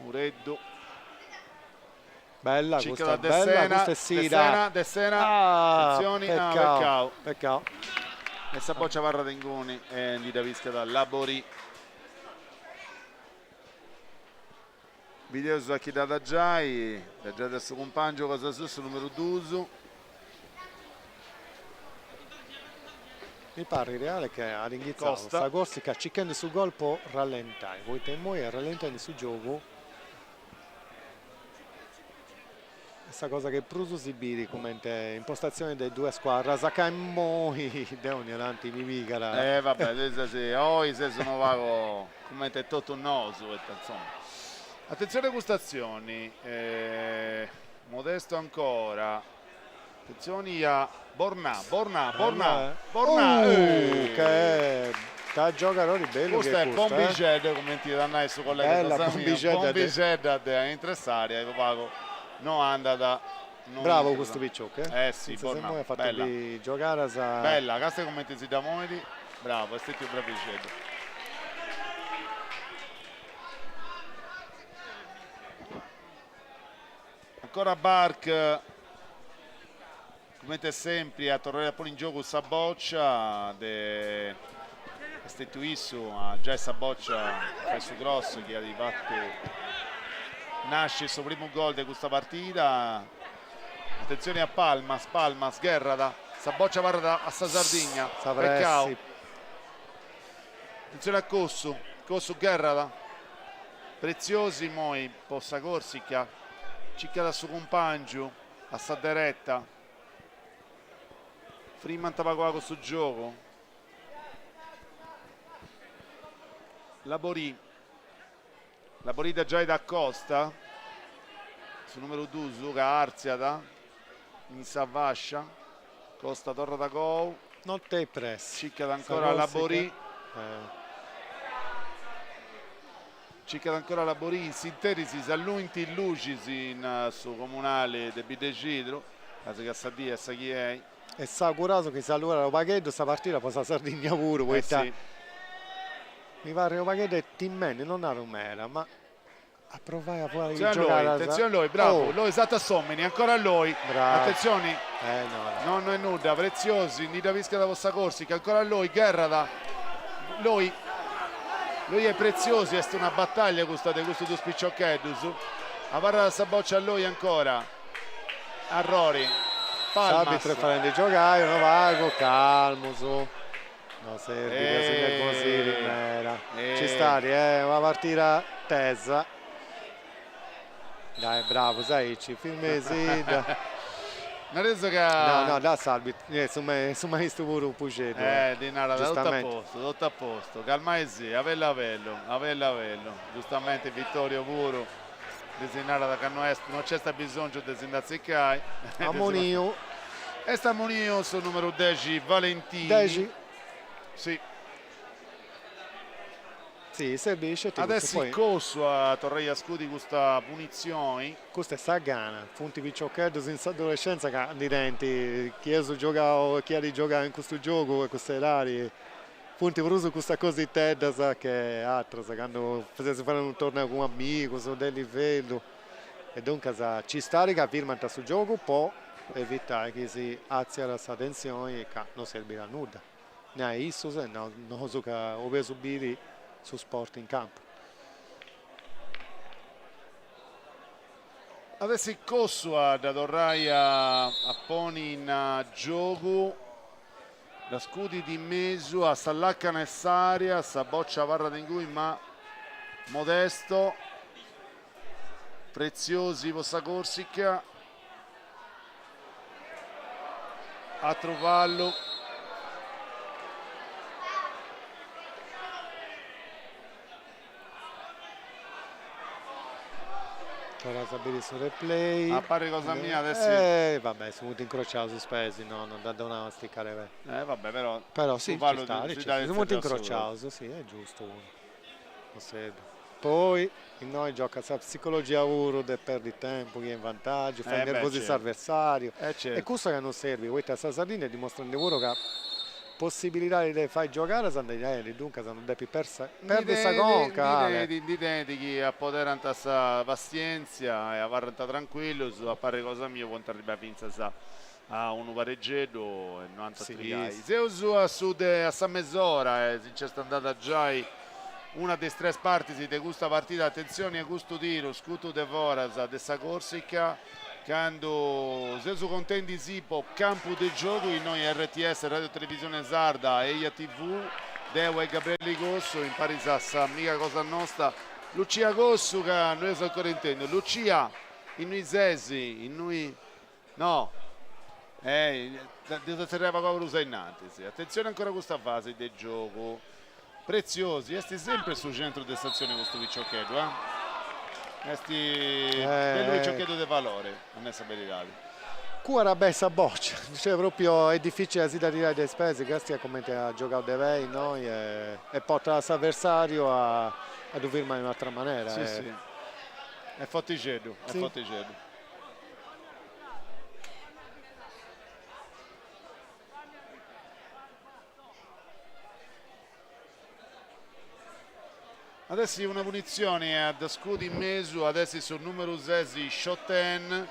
Mureddu. Bella custa, bella custa essida. Dessena, Dessena, ah, attenzioni, ah, peccau. Peccau. E sa boccia abarrat inguni e ndi dda piscat Labori. Bideus a chi dd'at a giai, dd'at giai a su cumpangiu cosa sua, su numeru dus. Mi parrit reale che at inghitzau sa Corsica circhendi su gol po rallentai, poita immoi est rallentendi su giogu Est sa cosa chi prus si biri cumenti impostatzioni de duas scuadras ca immoi deu dogna tanti mi pigat. Eh va bè, tui ses oi ses unu pagu cumenti totus nosu, poita insoma. Atentzioni a custa atzioni, Modesto ancora, atentzioni a Bornà, Bornà, Bornà, Bornà, Uh che ta giogadori bellu chi est custu, eh. Custa est bombixedda, cumenti iat a nai su collega cosa mia, bombixedda de aintru 'e s'area e po pagu no andat, no Bravu custu picioccu, eh. Eh si, Bornà, bella. At fatu bi giogadas. Bella, castia cumenti si dda moit, bravu, est stetiu bravixeddu. Ancora Bark, cumenti sempri, a torrai a ponni in giogu sa bòcia de est stetiu issu a giai sa bòcia a fai su cross chi at fatu nasci su primu gol de custa partida. Atentzioni a Palmas, Palmas gherrat, sa bòcia abarrat a sa Sardigna, pecau. Atentzioni a Cossu, Cossu gherrat, Preziosi immoi po sa Corsica, circat a su cumpàngiu a sa dereta, frimant pagu pagu su giogu, Laborì, Laborì dda giait a Costa, su numeru dus ca artziat in sa fascia, Costa torrat a gou. Non tenit pressi. Circat ancora Laborì. Circat ancora Laborì, in s'interis s'alluint is luxis in su comunali de Biddexidru, casi ca sa dì est sa chi est. E s'auguraus chi s'allurat unu pagheddu sa partida po sa Sardigna puru, poita mi parrit unu pagheddu timendi, non naru meda, ma. A provai a fai Attenzione a lui, giogadas. attenzione a lui, bravo, Oh. Loi esatto a s'omini, ancora a lui. Bravo. Attenzione. Eh no, no. No, no è nudda, Preziosi, ndi dda piscat po sa Corsica, ancora a lui, gherrat. Loi, Loi e Preziosi, est una battaglia custa de custus dus piciocheddus. Abarrat sa boccia a Loi ancora. Arrori, Palmas. S'arbitru est fadendi giogai unu pagu, calmus. No serbit a si nervosiri meda. Ci stat, eh, una partida tesa. Dai, bravus aici, firmesidda. Nareus ca... No, no, da s'arbitru, su su maistu puru Puxeddu. Eh, ddi narat, totu a postu, totu a postu. Calmaisì, a bellu a bellu, a bellu a bellu. Giustamente Vittorio puru ddis narat ca no est, no nc'est abisongiu de si nd'atzicai. Ammoniu. Est ammoniu su numeru dexi Valentini. Dexi. Si. Si, serbit sceti At custu, essi poi. Cossu a torrai a scudi custa punitzioni. Custa est sa gana, funt piciocheddus in s'adolescenza ca ndi tenint, chi eus giogau, chi at giogau in custu giogu a custa edadi, funt prus custas cositeddas che atras, candu ses fadendi unu torneu cun amigus de livellu E duncas ci stat ca firmant su giogu po evitai chi si atziat sa tensioni ca no serbit a nudda, ne a issus e ne a nosu ca 'obeus biri su sport in campu. At essi Cossu a dda torrai a ponni in giogu, dda scudit in mesu a sa lacana 'e s'area, sa boccia abarrat ingui ma Modesto Preziosi po sa Corsica. Atru fallu. Torraus a biri su replay. A parri cosa mia adesso. Eh vabbè, si funt incrociaus is peis, no, non dd'at donau a sticare beni. Eh vabbè, però. Però sì, ci sta, ci sta, si funt incrociaus, sì, est giustu. No serbit. Poi innoi giocat sa psicologia puru de perdi tempu, chi est in vantaggiu, fai innervosì s'avversariu e cussa ca non serbit, poita sa Sardigna est dimostrendi puru ca possibilidadi de fai giogadas ndi tenit, duncas non depit perdi sa conca. Ndi tenit chi apoderant sa passientzia e abarrant trancuillus, a parri cosa mia podint arribai fintzas a unu pareggeddu e no ant a trigai. Seus a su de a sa mes'ora e si nc'est andada giai una de is tres partis de custa partida, atentzioni a custu tiru scutu de foras de sa Corsica, candu seus contendi·sì po Campu de Giogu innoi RTS Radio Televisione Sarda Eia TV, deu e Gabrielli Cossu imparis a s'amiga cosa nosta Lucia Cossu ca no eus ancora intendiu. Lucia, innui ses? Innui No, eh, dd'eus a tzerriai pagu prus a innantis. Atentzioni ancora custa fasi de giogu. Preziosi, est sempri su centru de s'atzioni custu piciocheddu, eh. Est bellu piciocheddu de valori, a nai sa beridadi. Cuat beni sa bòcia, cioè propriu est dificili a si dda tirai de is peis, castia cumenti at giogau de beni innoi e portat s'avversariu a ddu firmai in un'atra manera. Si si, est fortixeddu, est fortixeddu. At essi una punitzioni a dda scudi in mesu, at essi su numeru sesi Schotten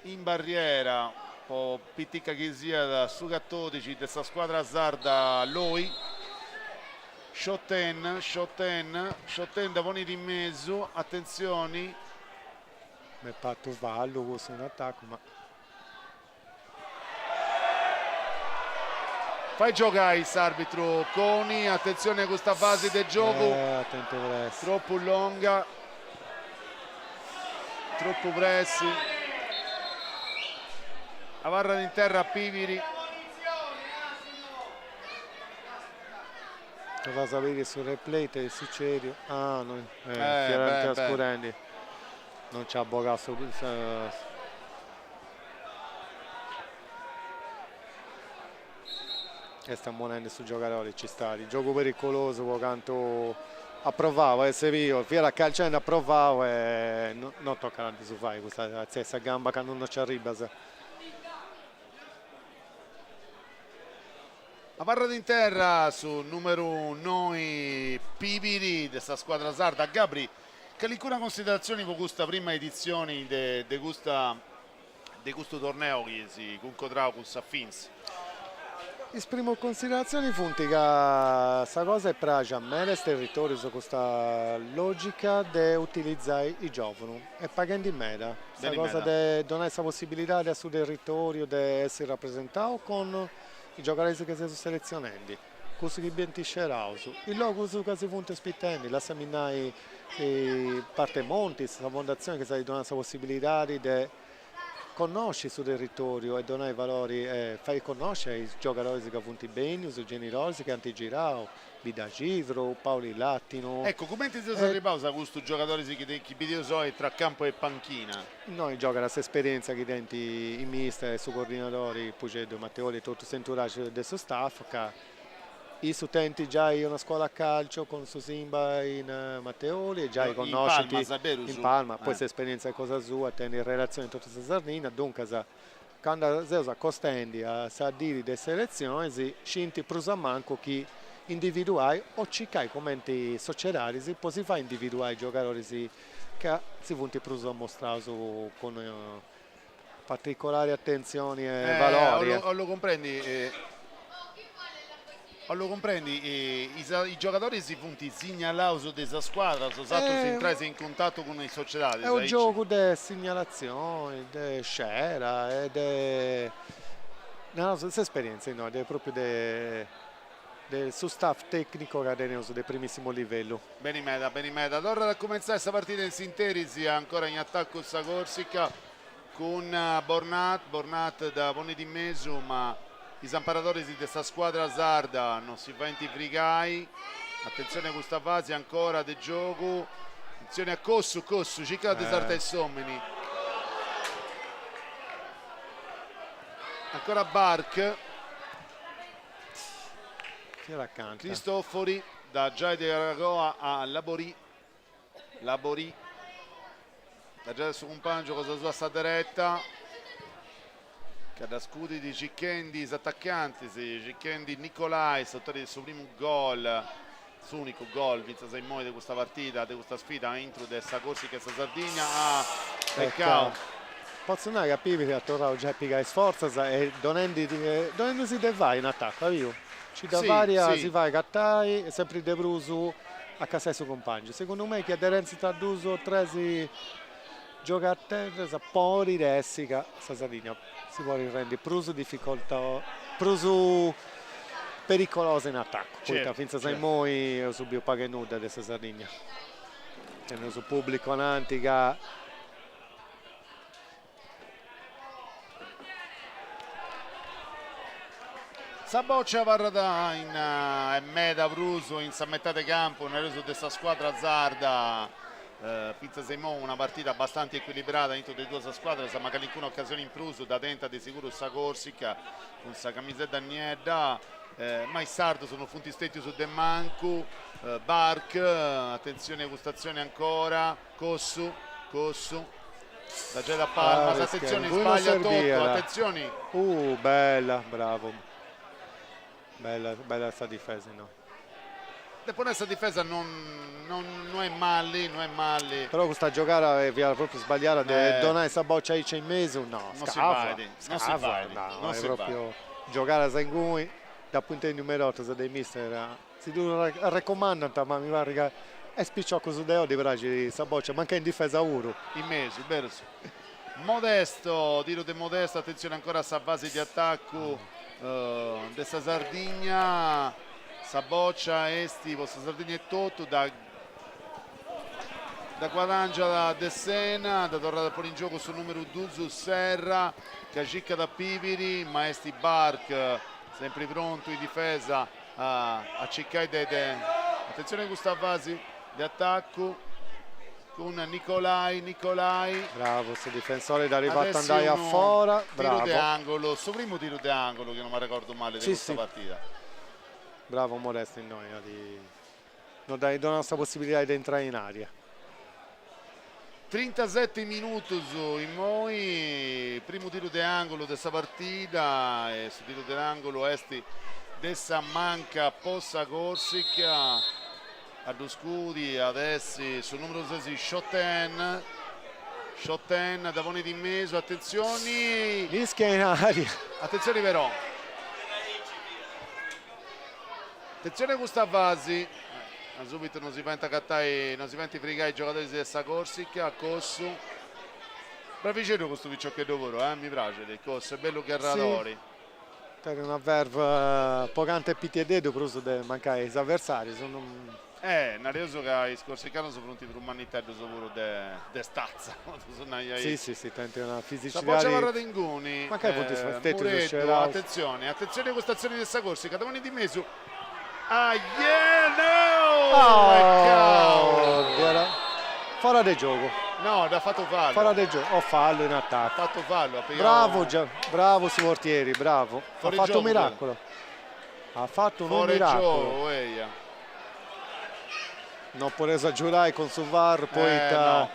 in barriera po pitica chi siat su catodixi de sa scuadra sarda Loi. Schotten, Schotten, Schotten dda ponit in mesu, atentzioni. M'est partu fallu cussu in atacu ma. Fait giogai s'arbitru Coni, atentzioni a custa fasi de giogu. Eh, tentu pressi. Tropu longa, tropu pressi. Abarrat in terra Pibiri. Torraus a biri su replay ita est sucediu. Ah, no, eh, fiat scurendi. Non nci at bogau su... Est ammonendi su giogadori, ci stat. Giogu pericolosu po cantu at provau a essi biu, fiat calcendi, at provau e no tocat a ddu fai custa, sa gamba candu no nci arribas. Abarrat in terra su numeru noi Pibiri de sa scuadra sarda. Gabri, calincuna consideratzioni po custa prima editzioni de de custa de custu torneu chi eis cuncodrau cun sa Fins? Is primus consideratzionis funt ca sa cosa est praxia a medas territorius custa logica de utilizai is giovunus est paghendi meda sa cosa de donai sa possibilidadi a su territoriu de essi rapresentau cun is giogadoris chi seus seletzionendi, cussus chi benint sceraus, is logus ca si funt ospitendi, lassami nai Parte 'e Montis, sa fondatzioni chi s'at donau sa possibilidadi de connosci su territoriu e donai valori e fai connosci a is giogadoris ca funt bennius, is genidoris chi ant girau, Biddacidru, Paulilatinu. Eccu, cumenti seus arribaus a custus giogadoris chi chi bideus oi tra campu e panchina? Innoi giogat s'esperientzia chi tenint is mister e su coordinadori Puxeddu e Matteoli e totu s'entourage de su staff ca issus tenint giai una scuola calcio cun su Simba in Matteoli e giai connoscint in Palma, poi s'esperientzia cosa sua tenit relazioni in totu sa Sardinna, duncas Candu seus acostendi a sa diri de is seletzionis scint prus o mancu chi individuai o circai cumenti sociedadis po si fai individuai giogadoris ca si funt prus ammostraus cun particolari atentzioni e valori. 'Ollu cumprendi 'Ollu cumprendi, is giogadoris funt signalaus de sa scuadra, bosatrus intrais in cuntatu cun is sociedadis, Est unu giogu de signalatzioni, de scera e de, naraus, s'esperientzia innoi, de propriu de de su staff tecnico ca teneus de primissimu livellu. Beni meda, beni meda. Torrat a cumentzai sa partida in s'interis, ancora in atacu sa Corsica Cun Bornat, Bornat dda ponit in mesu ma is amparadoris de sa scuadra sarda no si faint frigai, atentzioni a custa fasi ancora de giogu, atentzioni a Cossu, Cossu circat de sartai s'omini, ancora Bark, Cristofori da giai de agoa a Laborie. Laborie dat giai a su cumpàngiu cosa sua a sa dereta ca dda scudit circhendi is atacantis, circhendi Nicolai, s'autori de su primu gol, s'ùnicu gol fintzas a immoi de custa partida, de custa sfida aintru de sa Corsica e sa Sardigna, ah pecau. Potzu nai ca Pibiri at torrau giai a pigai is fortzas e donendi donendisi de fai in atacu, biu? Nci dda fait a si fai agatai e sempri de prus a cassai su cumpàngiu. Segundu mei chi aderentzint a dus o tres giogaderas podit essi ca sa Sardigna si podit rendi prus dificoltosa, prus pericolosa in atacu, poita fintzas a immoi eus biu pagu e nudda de sa Sardigna. Teneus su pubblicu ananti ca Sa bòcia abarrat in e meda prus in sa metade campu, nareus de sa scuadra sarda, fintzas a imoi una partida bastanti ecuilibrada intru de duas scuadras, ma calincuna ocasioni in prus dda tentat de seguru sa Corsica cun sa camisedda niedda, ma is sardos no funt stètius de mancu, Bark, atentzioni a custa atzioni ancora, Cossu, Cossu, da giai da Palmas, atentzioni, sbaglia totu, atentzioni. Bella, bravo. Bella, bella sa difesa innoi. Depu nai sa difesa non non est mali, no est mali. Però custa giogada fiat propriu sbagliada de donai sa boccia aici in mesu, no, scava, scava, no, est propriu giogadas inguni, dd'apu intendiu meda 'ortas de mister Si ddu arrecumandant, ma mi parrit ca a is piciocus de oi ddi praxit sa bòcia, mancai in difesa puru. In mesu, berus. Modesto, tiru de Modesto, atentzione ancora a sa fasi de atacu de sa Sardigna, sa bòcia est po sa Sardigna etotu, dda dda guadangiat Dessena, dda torrat a ponni in giogu su numeru dus Serra, ca circat a Pibiri, ma est Bark sempri prontu in difesa a circai de de atentzione custa fasi de atacu cun Nicolai Nicolai Bravu su difensori dd'at fatu andai a fora tiru de angolo su primu tiru de angolo chi non m'arregordu mali de custa partida Bravu Modesto innoi at no dd'at donau sa possibilidadi de intrai in aria. Trintaseti minutus immoi, primu tiru de angulu de sa partida e su tiru de angulu est De sa manca po sa Corsica a ddu scudi at essi su numeru sesi Schotten, Schotten dda ponit in mesu, atentzioni! Mischia in aria. Atentzioni però. Atentzioni a custa fasi, subitu no si faint agatai, no si faint frigai is giogadoris de sa Corsica, Cossu. Bravixeddu custu piciocheddu puru, eh, mi praxit, Cossu est bellu gherradori. Tenit una verve po cantu est piticheddeddu prus de mancai is aversarius. Eh, nareus ca is corsicanus funt prus manniteddus puru de de stazza, podeus nai aici. Si, si, si, tenint una fisicidadi. Sa bòcia abarrat inguni, Mancai funt stètius Mureddu, sceraus. atentzioni, atentzioni a custa atzioni de sa Corsica, dda ponint in mesu, Aie no! Oh! Fora de giogu. No, dd'at fatu fallu. Fora de giogu, o fallu in atacu. At fatu fallu, at pigau. Bravu Gia, bravu su portieri, bravu. At fatu unu miraculu. At fatu unu miraculu. Fora giogu, eia. Non podeus agiudai cun su VAR poita.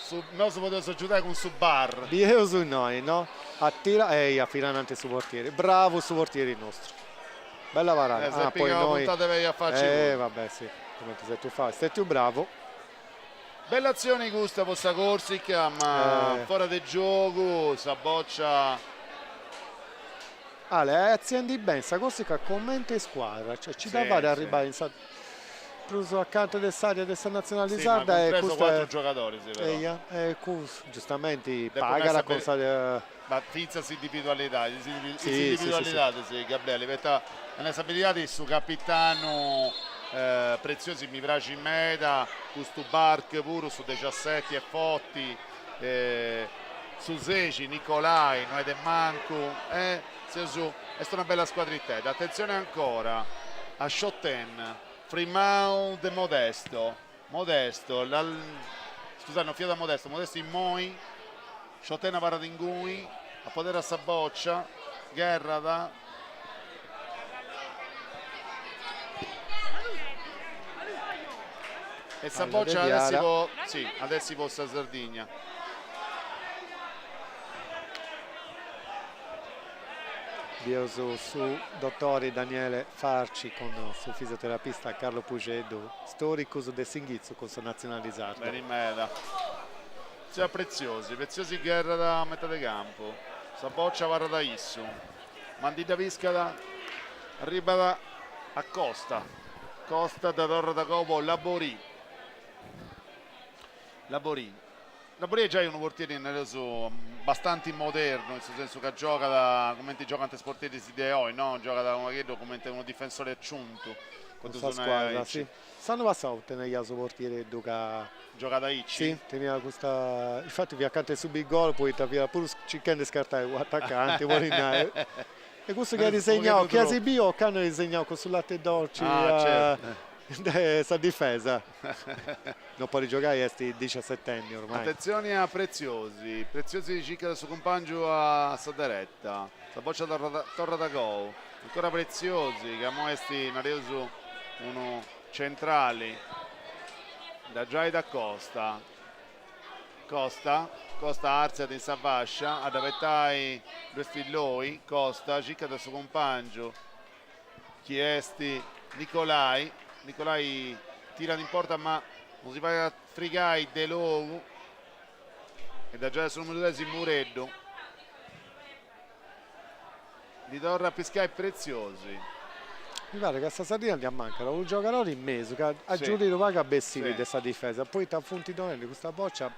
No, nosu podeus agiudai cun su bar. Bieus innoi, no? At tirau, eia, finas ananti su portieri. Bravu su portieri nostru. Bella parada. Ah, poi innoi. Eh, vabbè, sì, cumenti s'est fai. Stetiu bravu. Bella atzioni custa po sa Corsica, ma fora de giogu, sa boccia. Ale, est artziendi beni sa Corsica comente scuadra, cioè ci dda fait a arribbai in sa prus acanta de s'area de sa natzionali sarda e custa. Sì, ma cun tres o cuatru giogadoris però. Eia, e cussu, giustamenti pagat cun sa. Ma fintzas s'individualidadi, is individualidadis, Gabriele, poita a sa beridadi su capitanu Preziosi mi praxit meda, custu Bark puru, su dexiaseti est forti, su sexi Nicolai no est de mancu, seus, est una bella scuadritedda. Atentzione ancora a Schotten, frimau de Modesto, Modesto, scusai no fiat Modesto, Modesto immoi, Schotten abarrat inguni, apoderat sa bòcia, gherrat. E sa bòcia at essi po, si, at essi po sa Sardigna. Bieus su dotori Daniele Farci cun su fisioterapista Carlo Puxeddu, storicus de s'inghitzu cun sa Natzionali Sarda. Beni meda. Tzia Preziosi, Preziosi gherrat a metade campu, sa bòcia abarrat a issu, ma ndi dda piscat, arribat a Costa, Costa dda torrat agoa po Laborie, Laborie. Laborie est giai unu portieri nareus bastanti modernu, in su sensu ca giogat cumenti giogant is portieris de oi, no? Giogat unu pagheddu cumenti unu difensori aciuntu, po ddu nai aici. S'annu passau teniat su portiereddu ca. Giogat aici? Si, teniat custa, infati fiat acanta 'e subì gol poita fiat puru circhendi de scartai u' atacanti, po ddi nai. E cussu chi at segnau, chi as biu ocannu at segnau cun su Latte Dolce de sa difesa. Non podit giogai est dixiasetenni ormai. Atentzioni a Preziosi, Preziosi circat su cumpangiu a sa dereta, sa bòcia torrat agoa, ancora Preziosi ca imoi est nareus unu centrali, dda giait a Costa, Costa, Costa artziat in sa fascia a dd'abetai ddu est Loi, Costa circat su cumpangiu chi est Nicolai, Nicolai tirat in porta ma non si fait frigai Delogu e dda giait a su numeru dexi Mureddu. Ndi torrat a piscai Preziosi. Mi paret ca a sa Sardigna ddi ammancat unu giogadori in mesu ca agiudit unu pagu a bessiri de sa difesa, poita funt donendi custa bòcia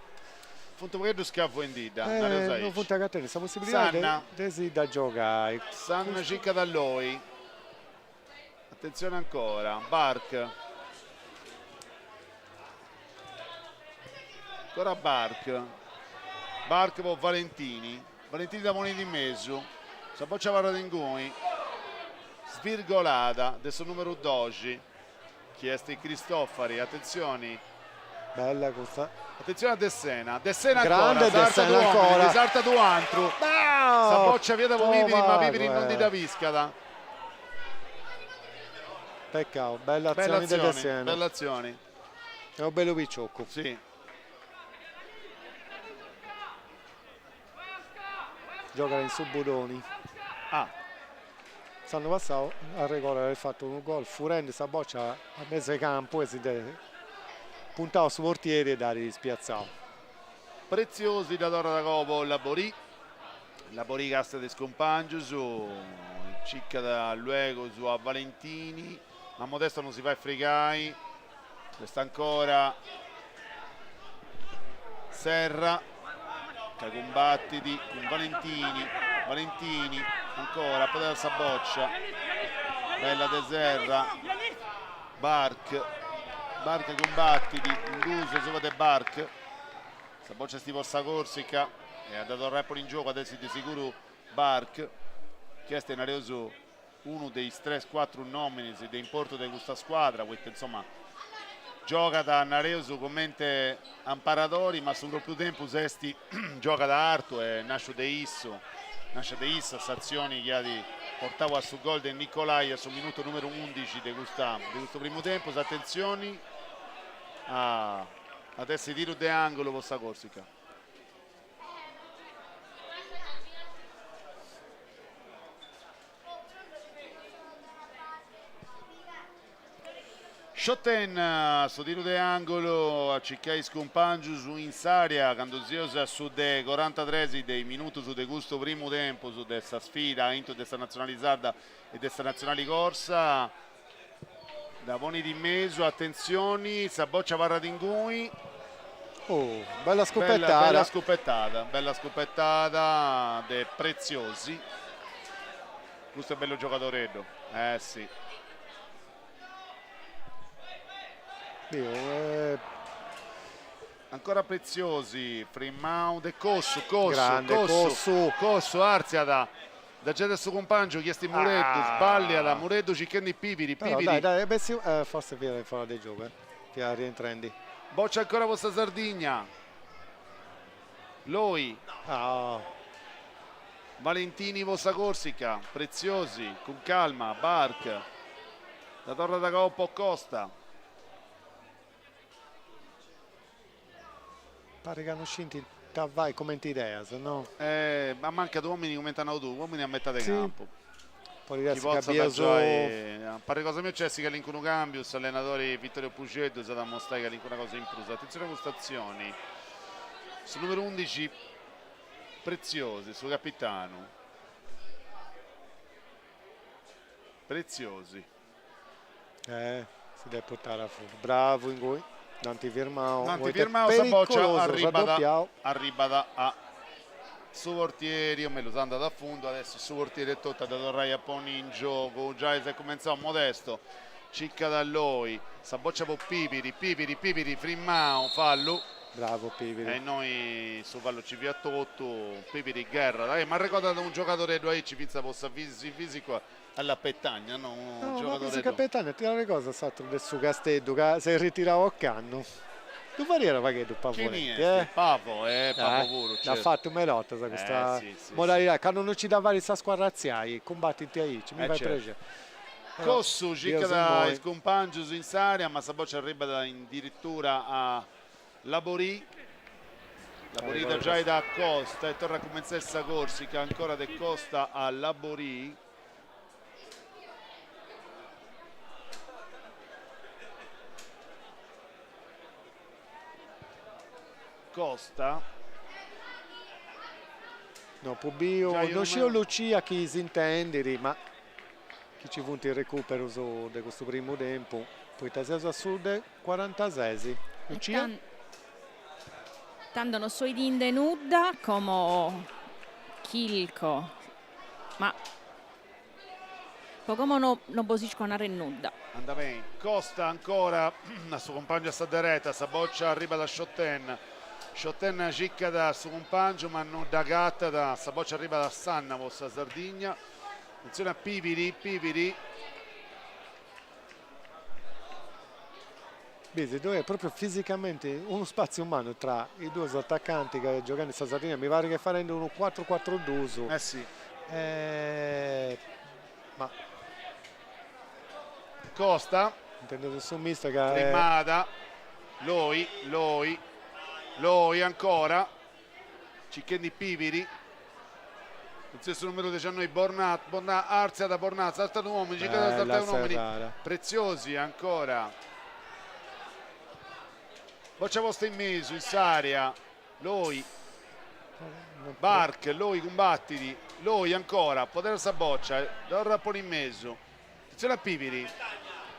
Funt unu pagheddu scavuendidda, nareus aici. Non funt agatendi sa possibilidadi de si dda giogai. Sanna circat a Loi. Atentzione ancora, Bark. Ancora Bark. Bark po Valentini. Valentini dda ponit in mesu. Sa bòcia abarrat inguni. Svirgolada de su numeru doxi. Chi est Cristofari, atentzioni. Bella custa. Atentzioni a Dessena, Dessena ancora, sartat unu omini, ndi sartat u' antru. Sa boccia fiat po Pibiri, ma Pibiri non ndi dda piscat. Peccau, bella atzioni de Dessena. Bella atzioni. Est unu bellu picioccu. Si. Giogat in su Budoni. Ah. S'annu passau arregordu at fatu unu gol furendi sa bòcia a mesu 'e campu e si nd'est puntau a su portieri e dd'at spiatzau. Preziosi dda torrat agoa po Laborì, Laborì càstiat is cumpàngius, circat luegus a Valentini, ma Modesto non si fait frigai, est ancora Serra ca cumbatit cun Valentini, Valentini ancora apoderat sa bòcia, bella de Serra, Bark, Bark cumbatit, in duus asuba de Bark, sa bòcia est po sa Corsica e a dda torrai a ponni in giogu at essi de seguru Bark, chi est, nareus, unu de is tres cuatru nominis de importu de custa scuadra, poita insoma giogat, nareus, comente amparadori, ma a su propriu tempus est giogat artu e nasciu de issu, nascia de issa s'atzioni chi at portau a su gol de Nicolai a su minutu numeru undixi de custa de custu primu tempus, atentzioni a at essi tiru de angulu po sa Corsica. Schotten, su tiru de angulu a circai is cumpangius in s'area candu seus a su de corantatres de is minutus de custu primu tempus de sa sfida aintru de sa Natzionali Sarda e de sa Natzionali Corsa. Dda ponit in mesu, atentzioni, sa bòcia abarrat inguni. Oh, bella scupetada. Bella scupetada, bella scupetada de Preziosi. Custu est bellu giogadoreddu, eh si. Biu, eh. Ancora Preziosi, frimmau de Cossu, Cossu, Cossu, Cossu, artziat, dda giat a su cumpangiu chi est Mureddu, sballiat, Mureddu circhendi Pibiri, Pibiri. Dai, dai, bessiu, forsi fiat in fora de giogu, eh, fiat rientrendi. Boccia ancora po sa Sardigna, Loi. Valentini po sa Corsica, Preziosi, cun calma, Bark, dda torrat agoa po Costa. Parit ca no scint ita fai cumenti ideas, no? Eh, ma mancat uomini cumenti as nau tu, uomini a metade campu. Podit essi ca bieus. A parri cosa mia nc'est calincunu cambiu, s'allenadori Vittorio Pusceddu s'at a mostrai calincuna cosa in prus. Atentzioni a custa atzioni, su numeru undixi Preziosi, su capitanu Preziosi. Eh, si depit portai a fundu. Bravu ingui, dd'ant firmau. Dd'ant firmau, sa bòcia arribat, arribat a su portieri, o mellus andat a fundu, adesso su portieri etotu a dda torrai a ponni in giogu, giai s'est cumentzau Modesto, circat a Loi, sa bòcia po Pibiri, Pibiri, Pibiri, frimmau, fallu. Bravu Pibiri. E innoi su fallu ci fiat totu, Pibiri gherrat, m'arregodat unu giogadoreddu aici fintzas po sa fisicu Alla Petagna, no? Unu No, ma giogadoreddu. prus che Petagna ti arregordas s'atru de su Casteddu ca s'est ritirau ocannu? Ddu fadiat unu pagheddu Chini Pavoletti, est? eh. Pavo, eh, Pavo puru, Dd'at certu. fatu meda 'ortas custa Eh, si, si, si. modalidadi, candu non ci dda fait sa scuadra artziai, cumbatint aici, mi Eh, fait certu. prexeri. Però Cossu bieus circat immoi. is cumpangius in s'area, ma sa boccia arribat in dirittura a Laborì. Laborì dda giait a Costa e torrat a cumentzai sa Corsica, ancora de Costa a Laborì. Costa. No apu biu, no sciu Lucia chi s'intendit, ma chi ci funt is recuperus de custu primu tempu, poita seus a su de Corantases. Lucia? Tando no so 'idinde nudda, como chilco, ma po como no no bos isco narrer nudda. Andat beni. Costa ancora a su cumpàngiu a sa dereta, sa bòcia arribat a Schotten, Schotten circat su cumpàngiu ma no dd'agatat, sa bòcia arribat a Sanna po sa Sardigna, atentzioni a Pibiri, Pibiri. Bisi, ddoi est propriu fisicamenti unu spaziu mannu tra is duus atacanti ca giogant in sa Sardigna, mi parit chi est fadendi unu cuatru cuatru duus. Eh si. Ma. Costa. Intendeus su mister ca. Frimmada. Loi, Loi, Loi ancora. Circhendi Pibiri. Cun su numeru 19 Bornat, Bornat artziat Bornat, sartat un'omini, circat de sartai un'omini, Preziosi ancora, boccia posta in mesu in s'area, Loi, Bark, Loi cumbatit, Loi ancora, poderat sa boccia, torrat a ponni in mesu, atentzioni a Pibiri,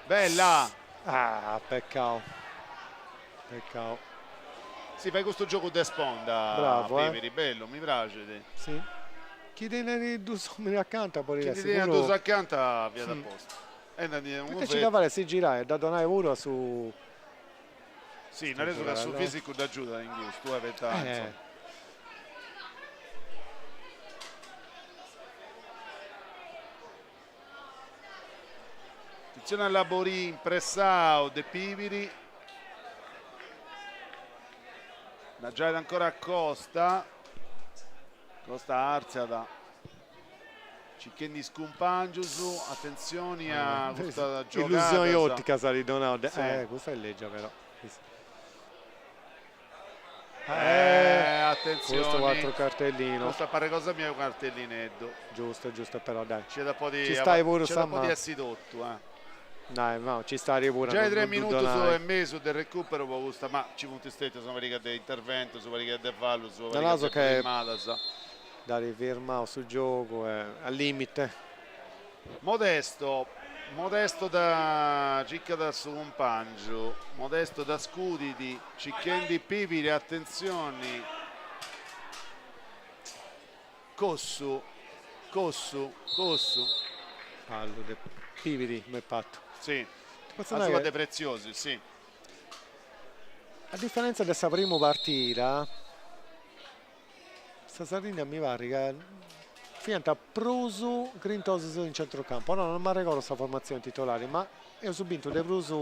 bella! Ah, peccau, peccau. Si fait custu giogu de sponda, Bravo, eh. Pibiri, bellu, mi praxit. Si. Chi tenit dus ominis acanta podit essi puru. Chi ndi tenit dus acanta fiat a postu. Poita ci dda fait a si girai e dda donai puru a su Si, nareus ca su fisicu dd'agiudat in custu, eh, poita insoma. Atentzioni a Laborí impressau de Pibiri. Dda giait ancora a Costa. Costa artziat circhendi is cumpangius, atentzioni a custa giogada. Illusioni ottica s'at donau, eh custa est leggia però. Eh, atentzioni. Custu atru cartellinu. Custu a parri cosa mia est unu cartellineddu. Giustu, giustu, però dai. Ci at a podi, ci stai puru sa manu. Ci at a podi essi totu, eh. Dai, no, ci stari puru a Giai non tres ddu minutus donai. e mesu de recupero po custa, ma ci funt stetius una pariga de interventus, una pariga de fallus, una pariga Naraus de che firmadas. Dd'at firmau su giogu e a limite. Modesto, Modesto da circat su cumpangiu, Modesto dda scudit circhendi Pibiri, atentzioni, Cossu, Cossu, Cossu. Fallu de Pibiri m'est partu. Si, asuba de Preziosi, si. A diferenza de sa primu partida, Sa Sardigna mi parrit ca fiant prus grintosus in centrucampu, no non m'arregordu sa formatzioni titolari, ma eus bintu de prus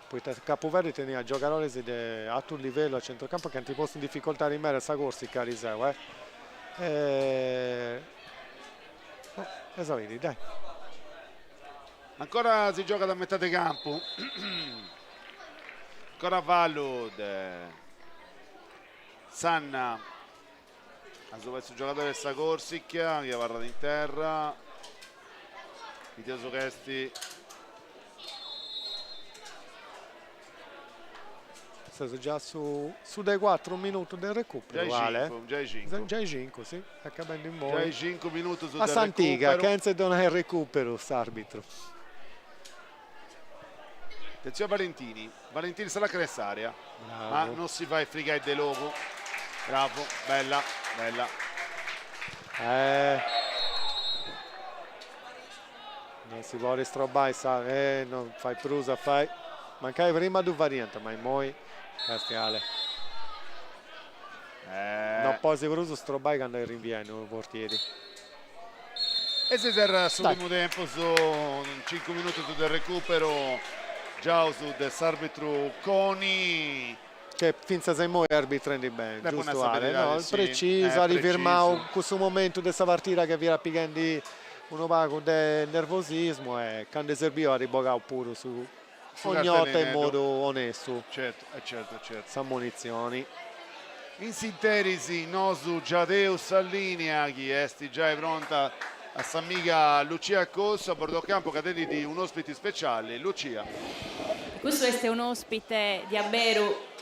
poita Capu Verdi teniat giogadoris de atu livellu a centrucampu chi ant postu in dificoltadi meda sa Corsica ariseu eh. Boh, eus a biri, dai. Ancora si giogat a metade campu, ancora fallu de Sanna asuba 'e su giogadore de sa Corsica chi abarrat in terra, bideus ca est Seus già su su de cuatru minutu de recuperu, Giai Ale. cincu, giai cincu. Giai cincu, si, acabendi immoi. Giai cincu minutus A de s'antiga, recuperu. chentza 'e donai recuperu s'arbitru. Atentzioni a Valentini, Valentini sa lacana 'e s'area, ma non si fait frigai Delogu, bravu, bella, bella. Eh. Non si podit strobai sa, eh, non fait prus a fai, mancai prima ddu fadiant, ma immoi, castia Ale. Eh. Non podis prus strobai candu est rinviendi unu portieri. E si serrat su primu tempus, cincu minutus de recuperu giaus de s'arbitru Coni. Che fintzas a immoi est arbitrendi beni, giustu Ale, no? Precisu, at firmau cussu momentu de sa partida che fiat pighendi unu pagu de nervosismu e candu est serbiu at bogau puru su ogni 'orta in modu onestu. Certu, e certu, e certu. S'ammonitzioni. In s'interis nosu giadeus sa linea chi est giai pronta a s'amiga Lucia Cossu a bordo campo ca tenit un'ospiti speciali. Lucia. Custu est un'ospite diaberu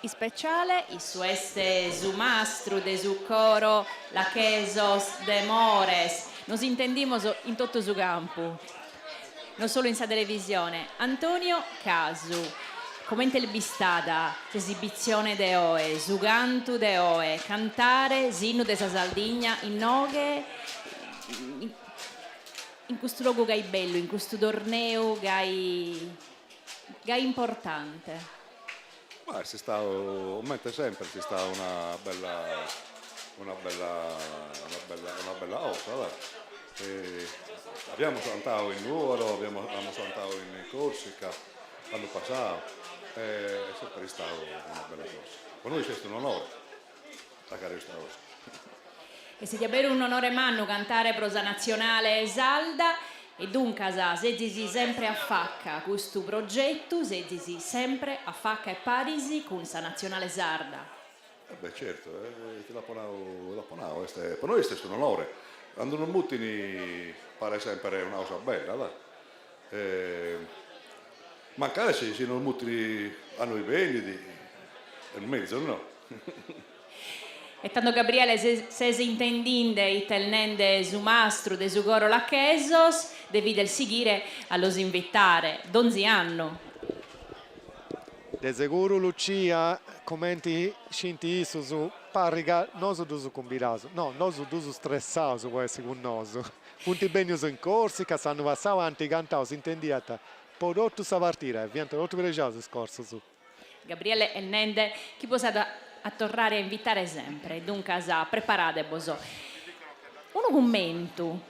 ispeciale, issu est su mastru de su coro Lachesos de Mores. Nos intendimos in totu su campu. Non solu in sa televisione. Antonio Casu, comente est bistada s'esibitzione de oe, su cantu de oe, cantare s'innu de sa Sardigna inoghe in custu logu gai bellu, in custu torneu gai gai importante? Ma est istadu, comente sempre, est istada una bella una bella una bella una bella cosa, dai. Abiamus cantadu in Nuoro, abiamus amus cantadu in Corsica l'annu passadu e est sempre istadu una bella cosa. Po nois est un'onore a fagher custa cosa. Est diaberu un'onore mannu cantare pro sa natzionale sarda e duncas sezis sempre a faca a custu progetu, sezis sempre a faca e paris cun sa natzionale sarda. Eh beh certu, ti l'apo nau, l'apo nau, est, po nois est un'onore, cando nos mutin paret sempre una cosa bella, da. Mancari si si nos mutin a nois benit, est mezus no? E tando Gabriele ses intendinde ite est nende su mastru de su coro Lachesos, devides sighire a los invitare donzi annu. De seguru Lucia, cumenti scint issus, parrit ca nosu ddus cumbidaus, no, nosu ddus stressaus po essi cun nosu. Funt bennius in Corsica s'annu passau ant cantau, s'intendiat po totu sa partida e fiant totu prexaus is corsus. Gabriele est nende chi bos at a torrare a invitare sempre, duncas preparade-bos. Unu cummentu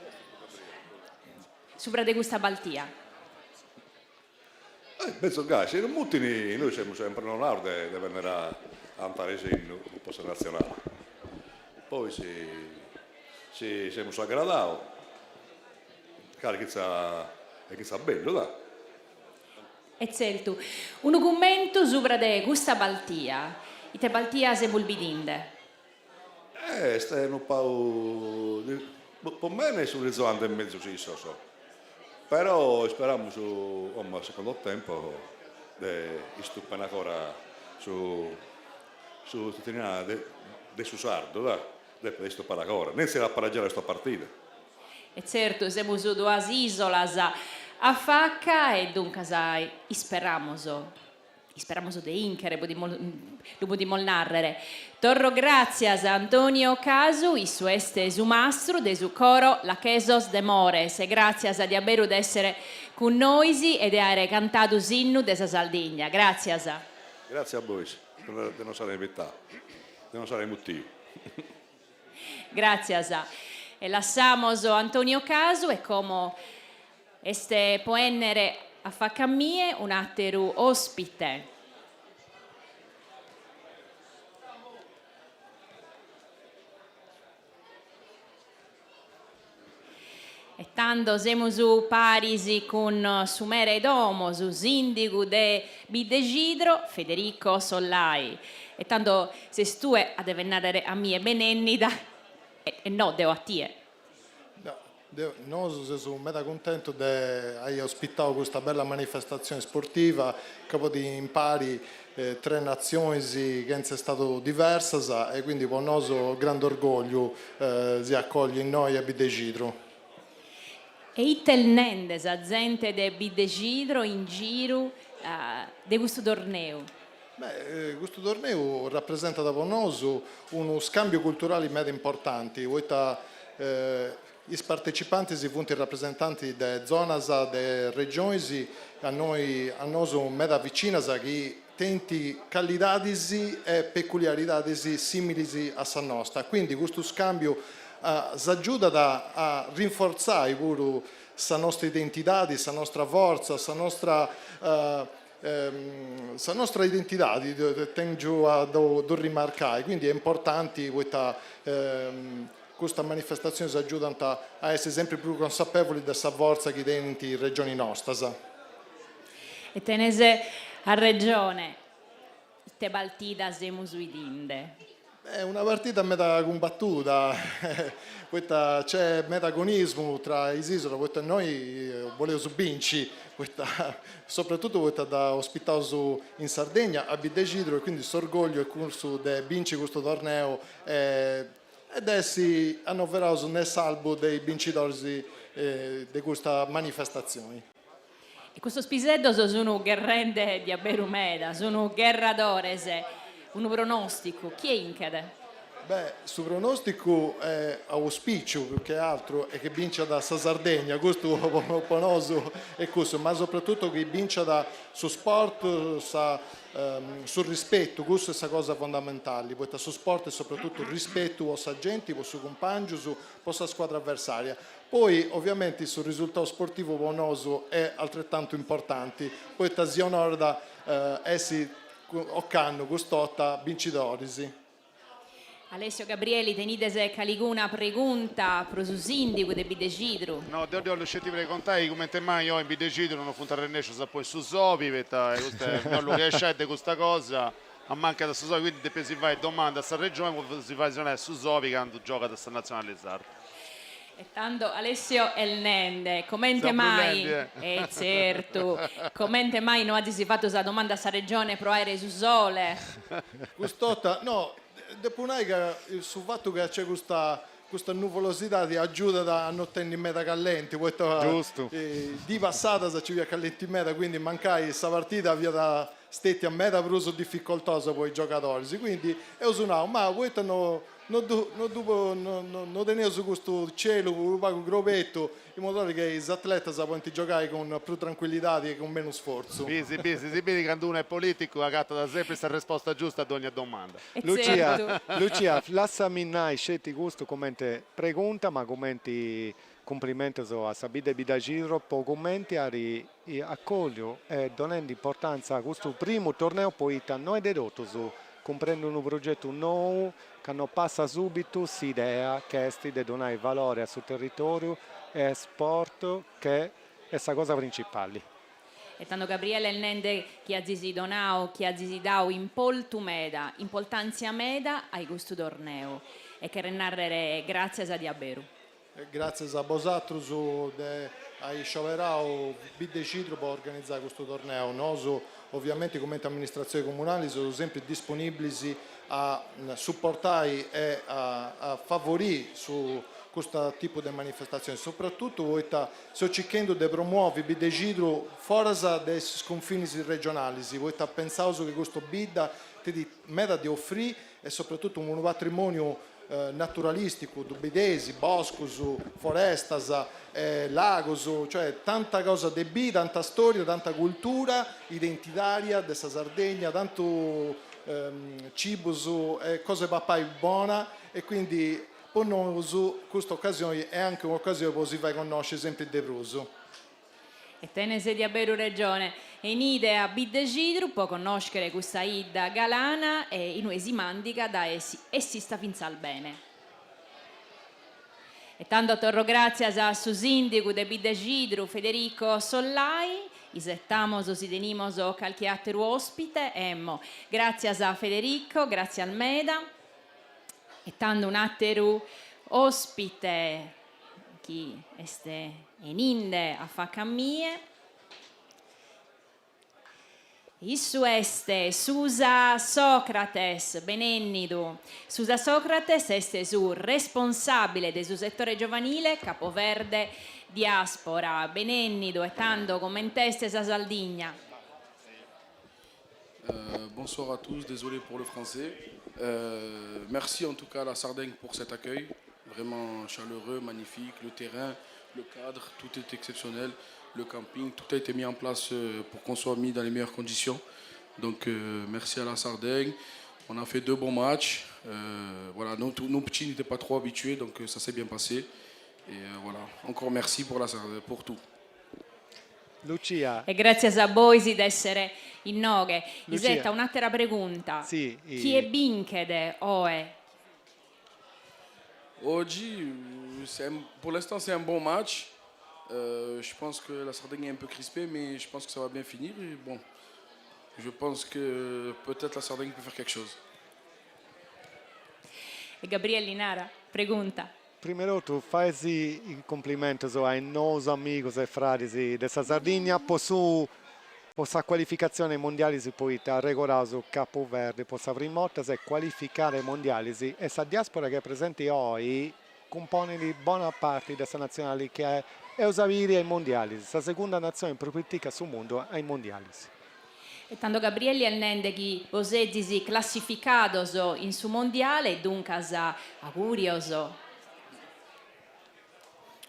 subra de custa partia. Penso gai, si nos mutin nois semus sempre onorados de de bennere a cantare s'innu po sa natzionale. Poi si si semus aggradados, craru chi est chi siat bellu da. E tzertu, unu cummentu subra de custa partia. Ite partia semus bidinde? Est unu pagu, po mene sunt zogande mezus issos, però isperamus como a secondo tempo de istupen ancora su su de de su sardu da, depet istupare ancora, nenzis a pareggiare custa partida. E tzertu, semus duas isolas a faca e duncas isperamus Isperamus de 'ìnchere, lu podimus nàrrere. Torro gràtzias a Antonio Casu, issu est su mastru de su coro Lachesos de Mores. Gràtzias de aberu de èssere cun nois e de àere cantadu s'innu de sa Sardigna. Gràtzias. Gràtzias a bois de nos àere invitadu, de nos àere mutiu. Gràtzias. E lassamos Antonio Casu e como Est po 'ennere a faca a mie un'àteru òspite. E tando semus paris cun su mere 'e domo, su sìndigu de Biddexidro, Federico Sollai. E tando ses tue a deves nàrrere a mie benènnida e no deo a tie. Deu, nosu seus meda cuntentus de ai ospitau custa bella manifestatzioni sportiva ca ponit impari tres natzionis chentza stadu diversas e quindi po nosu grandu orgogliu si acolli innoi a Biddexidru. E ite est nende sa zente de Biddexidru in giru de custu torneu? Beh, custu torneu rapresentat po nosu unu scambiu culturali meda importanti, poita is partecipantis funt rapresentantis de zonas de regionis a noi a nosu meda vicinas chi tenint calidadis e peculiaridadis similis a sa nosta, quindi custu scambiu s'agiudat a rinfortzai puru sa nostra identidadi, sa nostra fortza, sa nostra Sa nostra identidadi, tengiu a ddu rimarcai, quindi est importanti poita custas manifestatzionis agiudant a essi sempri prus consapevolis de sa fortza chi tenint is regionis nostas. E tenes arregione, ite partida semus 'idinde. Est una partida meda cumbattuda, poita c'est meda agonismu tra is isolas, poita noi boleus binci, poita soprattutto poita dda ospitaus in Sardegna, a Biddexidru, e quindi s'orgogliu est cussu de binci custu torneu e de essi annoveraus ne s'albu de is bincidoris de custa manifestatzioni. E custos piseddos sun gherrende diaberu meda, sun gherradores. Unu pronòsticu, chie 'inchet? Beh, su pronòsticu est auspìciu più che altru est chi binciat sa Sardegna, custu po nosu est cussu, ma soprattutto chi binciat su sport, sa su rispetu, cussu est sa cosa fondamentali, poita su sport est soprattutto rispetu po sa genti, po su cumpangius, po sa scuadra avversaria. Poi oviamenti su risultau sportivu po nosu est altretantu importanti, poita si onorat essi ocannu cust'orta bincidoris. Alessio Gabrieli tenides caliguna pregunta pro su sìndigu de Biddexidru? No, deu ddi 'ollu sceti pregontai cumenti mai oi in Biddexidru no funt arrennèscius a ponni su sobi, poita custa mi 'ollu chesciai de custa cosa. Ammancat su sobi, quindi depeus fai domanda a sa Regioni po si fai sonai su sobi candu giogat sa Natzionali Sarda. E tando Alessio est nende, comente mai, e tzertu, comente mai no azis fatu sa domanda a sa Regione pro àere su sole? Cust'orta, no, depu nai ca su fatu ca nc'est custa Custa nuvolosidadi agiudat a no tenni meda callenti, poita dì passadas nci fiat callenti meda, quindi mancai sa partida fiat stetia meda prus dificoltosa po is giogadoris, quindi eus nau, ma poita no no ddu no ddu no teneus custu cielu unu pagu crobetu in modu tali chi is atletas podint giogai cun prus tranquillidadi e cun menus sfortzu. Bisi bisi, si bidi candu unu est politicu agatat sempri sa resposta giusta a dogna domanda. Lucia, Lucia, lassami nai sceti custu comente pregunta ma cumenti cumplimentos a sa bidda 'e Biddaxidru po cumenti at acolliu e donendi importanza a custu primu torneu poita no est de totus cumprendi unu progetu nou ca no passat subitu s'idea ch'est de donai valore a su territoriu e a sport che est sa cosa principali. E tando Gabriele est nende chi azis donau, chi azis dau impoltu meda, impoltàntzia meda a custu torneu. E cheret nàrrere gràtzias diaberu. Gràtzias a bosatrus de ai scioberau Biddexidru po organizai custu torneu. Nosu oviamenti cumenti amministratzioni comunali seus sempri disponìbilis a suportai e a favorì su custu tipu de manifestatzioni, sopratutu poita Seus circhendu de promovi Biddexidru foras de is cunfinis regionalis, poita pentzaus chi custa bidda tenit meda de ofrì e sopratutu unu patrimoniu naturalisticu, ddu bideis, boscus, forestas, lagus, cioè tanta cosa de bì, tanta storia, tanta cultura identitaria de sa Sardegna, tantu cibus e cosa 'e papai bona e quindi Po nosu custa ocasioni est anche un'ocasioni po si fai connosci sempri de prus. E tenes diaberu regione. Enide a Biddexidru po connòschere custa 'idda galana e inue si màndigat e s'istat fintzas bene. E tando torro gràtzias a su sìndigu de Biddexidru Federico Sollai. Isetamos si tenimos calchi àteru òspite. Emmo. Gràtzias a Federico, gràtzias meda. E tando un'àteru òspite chi est 'eninde a faca a mie, issu est Susa Socrates, benennidu. Susa Socrates est su responsàbile de su setore giovanile Capoverde Diaspora. Benennidu e tando coment'est sa Saldigna? Euh, bonsoir à tous, désolé pour le français. Euh, merci en tout cas à la Sardaigne pour cet accueil, vraiment chaleureux, magnifique, le terrain, le cadre, tout est exceptionnel, le camping, tout a été mis en place euh, pour qu'on soit mis dans les meilleures conditions. Donc merci à la Sardaigne. On a fait deux bons matchs. voilà, nos, nos petits n'étaient pas trop habitués, donc ça s'est bien passé. Et voilà, encore merci pour, la, pour tout. Lucia. E gràtzias a bois de èssere inoghe. Iseta, un'àtera pregunta. Si. Chie binchet oe? Oggi, pour l'instant c'est un bon match. Je pense que la Sardaigne est un peu crispée, mais je pense que ça va bien finir. Et bon, je pense que peut-être la Sardaigne peut faire quelque chose. E Gabrielli nara, pregunta. Prima 'e totu faes is cumplimentos a is nous amigos e fradis de sa Sardigna po su po sa cualificatzione ai mondialis poita arregoraus Capu Verde po sa prima 'orta s'est cualificada ai mondialis e sa diaspora chi est presenti oi cumponit bona parti de sa natzionali chi eus a biri ai mondialis, sa segunda natzioni prus pitica a su mundu ai mondialis. E tando Gabrielli est nende chi bos sezis classificados in su mondiale e duncas augùrios.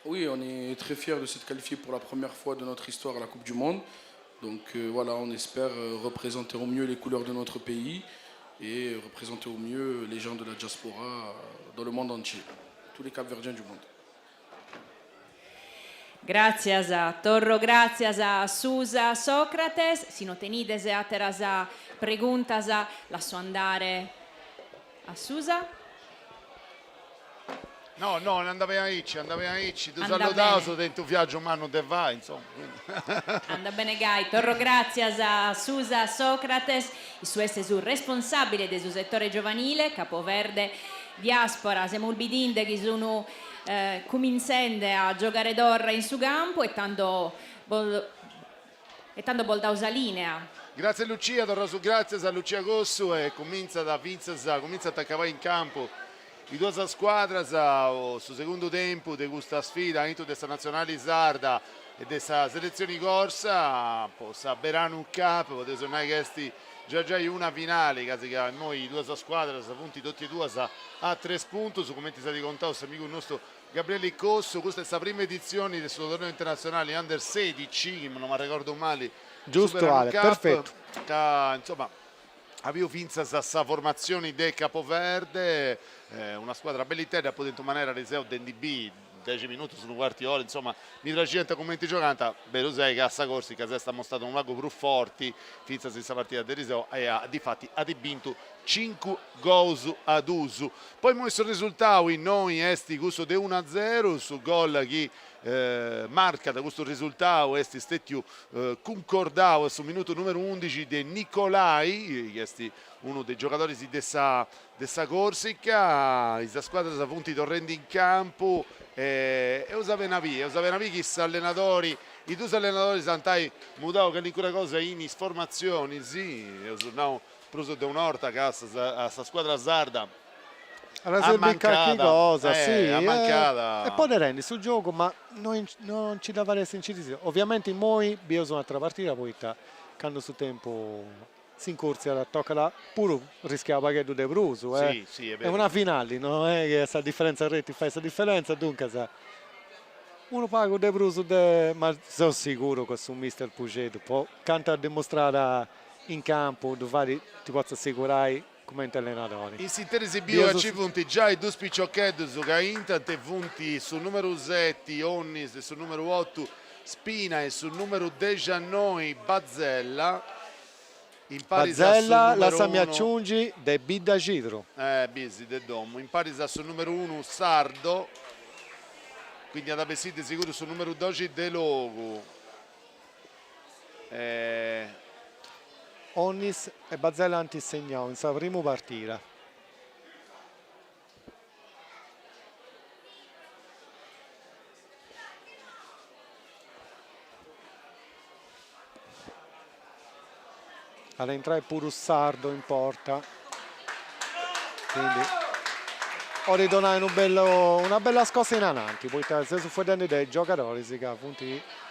Oui, on est très fiers de s'être qualifié pour la première fois de notre histoire à la Coupe du Monde. Donc euh, voilà, on espère euh, représenter au mieux les couleurs de notre pays et représenter au mieux les gens de la diaspora euh, dans le monde entier, tous les Capverdiens du monde. Gràtzias, torro gràtzias a Susa Socrates. Si no tenides àteras preguntas, lasso andare a Susa. No, no, andat bene aici, andat bene aici, ddu Andat saludaus, bene. tenint u' viaggiu mannu de fai, insoma, quindi. Andat bene gai. Torro gràtzias a Susa Socrates, issu est su responsàbile de su setore giovanile, Capoverde Diaspora. Semus bidinde chi sun cumintzende a giogare torra in su campu e tando E tando bos dao sa lìnea. Gràtzias Lucia, torraus gràtzias a Lucia Cossu e cumintzat fintzas, cumintzant a cabai in campu is duas scuadras su segundu tempus de custa sfida aintru de sa Natzionali Sarda e de sa Seletzioni Corsa po sa Beranu Cup, podeus nai ca est giai giai una finali casi ca immoi is duas scuadras funt totu e duas a tres puntus, cumenti s'at contau s'amigu nostu Gabrieli Cossu, custa est sa prima editzioni de su torneu internatzionali Under sedici, chi non m'arregordu mali, Giustu Ale, perfetu. Ca insoma at biu fintzas sa formatzioni de Capoverde, una scuadra bellitedda, apu tentu manera ariseu de ndi biri dexi minutus, unu cuartu 'e ora, insoma mi praxiant cumenti giogant, berus est ca sa Corsica s'est amostada unu pagu prus forti fintzas in sa partida de ariseu e difati at bintu cincu gols a dus. Po immoi su resultau innoi est cussu de unu a zeru, su gol chi marcat custu resultau est stetiu cuncordau a su minutu numeru undixi de Nicolai, chi est unu de is giogadoris de sa de sa Corsica, is scuadras funt torrendi in campu e eus a beni a biri, eus a beni a biri chi s'allenadori, is dus allenadoris ant ai mudau calincuna cosa in is formatzionis, eus nau Prus de un'orta ca a sa scuadra sarda At a serbiri carchi cosa, si, at mancada. E podet rendi su giogu, ma no nci dda fadeus incisiva. Oviamenti immoi bieus un'atera partida poita candu su tempus s'incurtziat tocat puru rischiai u' pagheddu de prus, eh. Si, si, est Est una finali, no est chi sa diferentza reti fait sa diferentza, duncas unu pagu de prus de, ma seu siguru ca su mister Puxeddu po cantu at dimustradu In campu ddu fait, ti potzu assigurai, cumenti allenadori. In s'interis biu ca ci funt giai dus piciocheddus ca intrant e funt su numeru seti Onnis e su numeru otu Spina e su numeru dexianoi Bazzella imparis a su Bazzella, numeru lassami unu aciungi, de Biddaxidru. Eh, bisi, de domu, imparis a su numeru unu Sardo, quindi at a bessiri de siguru su numeru doxi Delogu. Onnis e Bazzella ant segnau in sa primu partida. At a intrai puru Sardo in porta, quindi 'olit donai unu bellu una bella scossa in ananti, poita seus fueddendi de giogadoris ca funt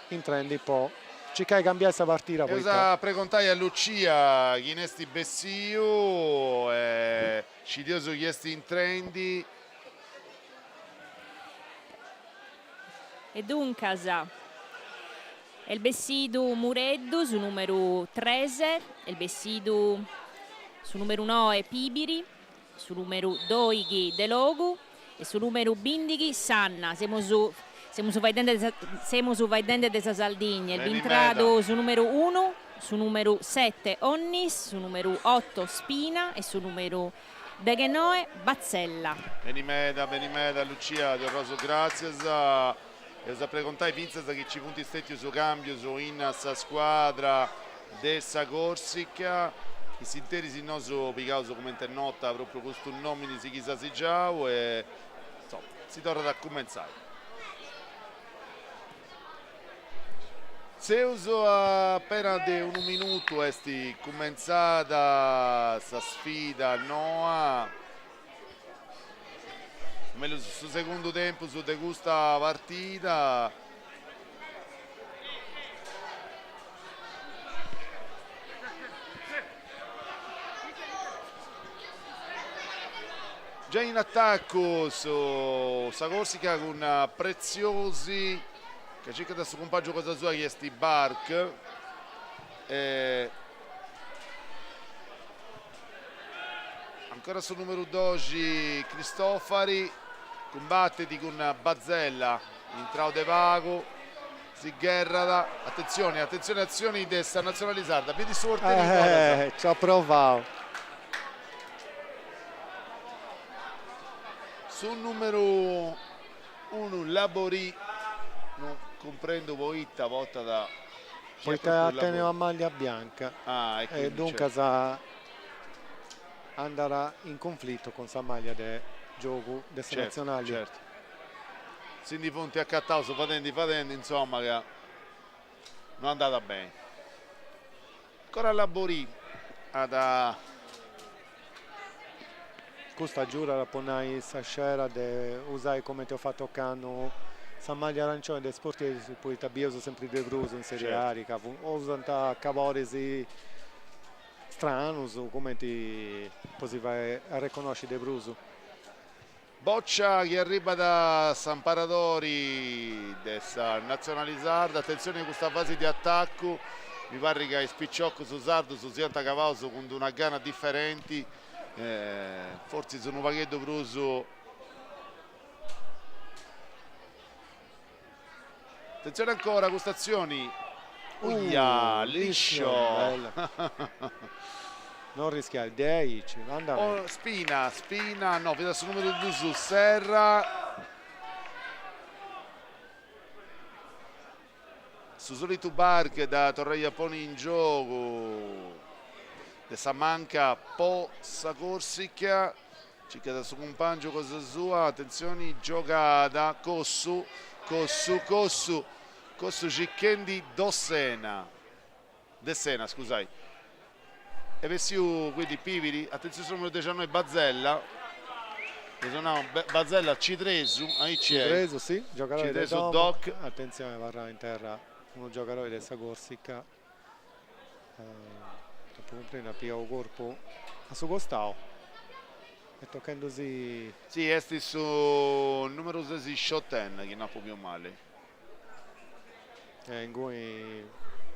intrendi po circai de cambiai sa partida Eus poita. a pregontai a Lucia chini est bessiu e scideus chi est intrendi. E duncas est bessidu Mureddu, su numeru tres, est bessidu su numeru noe Pibiri, su numeru doighi Delogu e su numeru bindighi Sanna. Semus semus faeddende de semus faeddende de sa Sardigna. Est bintradu su numeru unu, su numeru sete Onnis, su numeru oto Spina e su numeru Deghenoe Bazzella. Beni meda, beni meda Lucia, ti torraus gràtzias. Eus a pregontai fintzas chi ci funt stètius càmbius in sa scuadra de sa Corsica. In s'interis nosu pigaus cumenti nota pròpriu custus nòminis chi s'as giau e insoma si torrat a cumentzai. Seus a pena de unu minutu est cumentzada sa sfida noa, o mellus su segundu tempus de custa partida. Giai in atacu sa Corsica cun Preziosi ca circat su cumpàngiu cosa sua chi est Bark e ancora su numeru doxi Cristofari cumbatit cun Bazzella intrau de pagu Si gherrat, atentzioni, atentzioni atzioni de sa Natzionali Sarda, bidi su porteri Eh, ci at provau. Su numeru unu Laborie, no cumprendu poita portat Poita tenit una maglia bianca e duncas andat in cunflitu cun sa maglia de giogu de sa natzionali. Certu, si ndi funt acataus fadendi fadendi, insoma, ca no andat beni. Ancora Laborie at. Custa agiudat po nai sa scera de usai cumenti eus fatu ocannu sa maglia arancioni de is portieris poita bieus sempri de prus in Serie A ca usant coloris stranus cumenti po si fai arreconnosci de prus. Boccia chi arribat a s'amparadori de sa Natzionali Sarda, atentzioni a custa fasi de atacu, mi parrit ca is piciocus sardus siant acabaus cun d'una gana diferenti, fortzis unu pagheddu prus. Atentzioni ancora a custa atzioni, uia, liscio! Non rischiai, de aici, anda beni. Spina, Spina, no, fiat su numeru dus Serra. Su solitu Barche da torrai a ponni in giogu de sa manca po sa Corsica. Circat su cumpangiu cosa sua, atentzioni, giogada, Cossu, Cossu, Cossu, Cossu circhendi Dossena, Dessena, scusai, est bessiu quindi Pibiri, atentzioni su numeru dexianoi Bazzella, Bazzella Cidresu, aici est, Cidresu, si, giogadori de Cidresu domo, doc. Atentzioni abarrau in terra unu giogadori de sa Corsica. Apu cumprendiu at pigau corpu a su costau e tochendusi. Si, est su numeru sesi Schotten, chi no apu biu mali. E inguni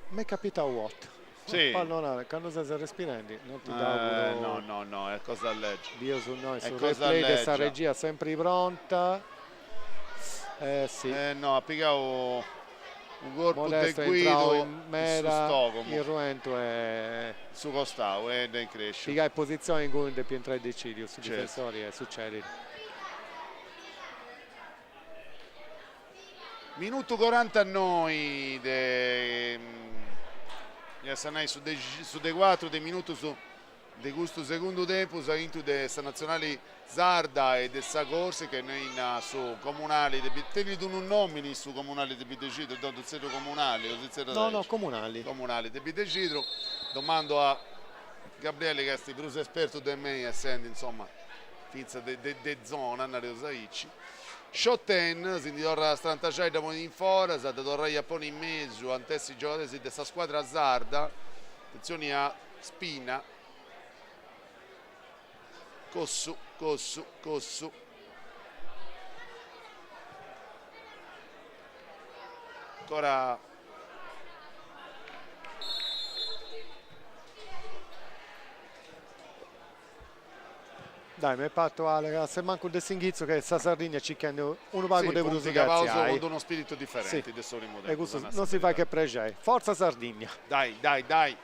m'est capitau u' 'orta. Si. Pallonada, candu ses respirendi non ti dd'auguru. No, no, no, est cosa lègia. Bieus innoi su replay de sa regia sempri pronta. Eh si. Eh no, at pigau Unu corpu de guidu in su stogomo. Irruentu e. Su costau e nd'est cresciu. Pigai positzioni inguni depiat intrai decidiu su difensori e sucedit. Minutu corantanoi de, iat a nai su de cuatru de minutus De custu segundu tempus aintru de sa Natzionali Sarda e de sa Corsica innoi in su Comunali de Tenit unu nomini su Comunali de Biddexidru, deu ddu tzerriu Comunali o si tzerriat No, no, Comunali. Comunali de Biddexidru. Domando a Gabriele ca est prus espertu de mei essendi insoma fintzas de de zona, nareus aici. Schotten si ndi torrat a strantaxai dda ponit in foras, dda torrai a ponni in mesu, ant essi giogadoris de sa scuadra sarda, atentzioni a Spina. Cossu, Cossu, Cossu. Ancora Dai, m'est partu Ale, ca assumancu de s'inghitzu che sa Sardigna circhendi unu pagu Sì, de funt prus de cabaus artziai. cun unu spiritu Sì, diferenti de su primu e tempus, cussu a nai non sa si fait che beridadi. prexei. Fortza Sardigna! Dai, dai, dai!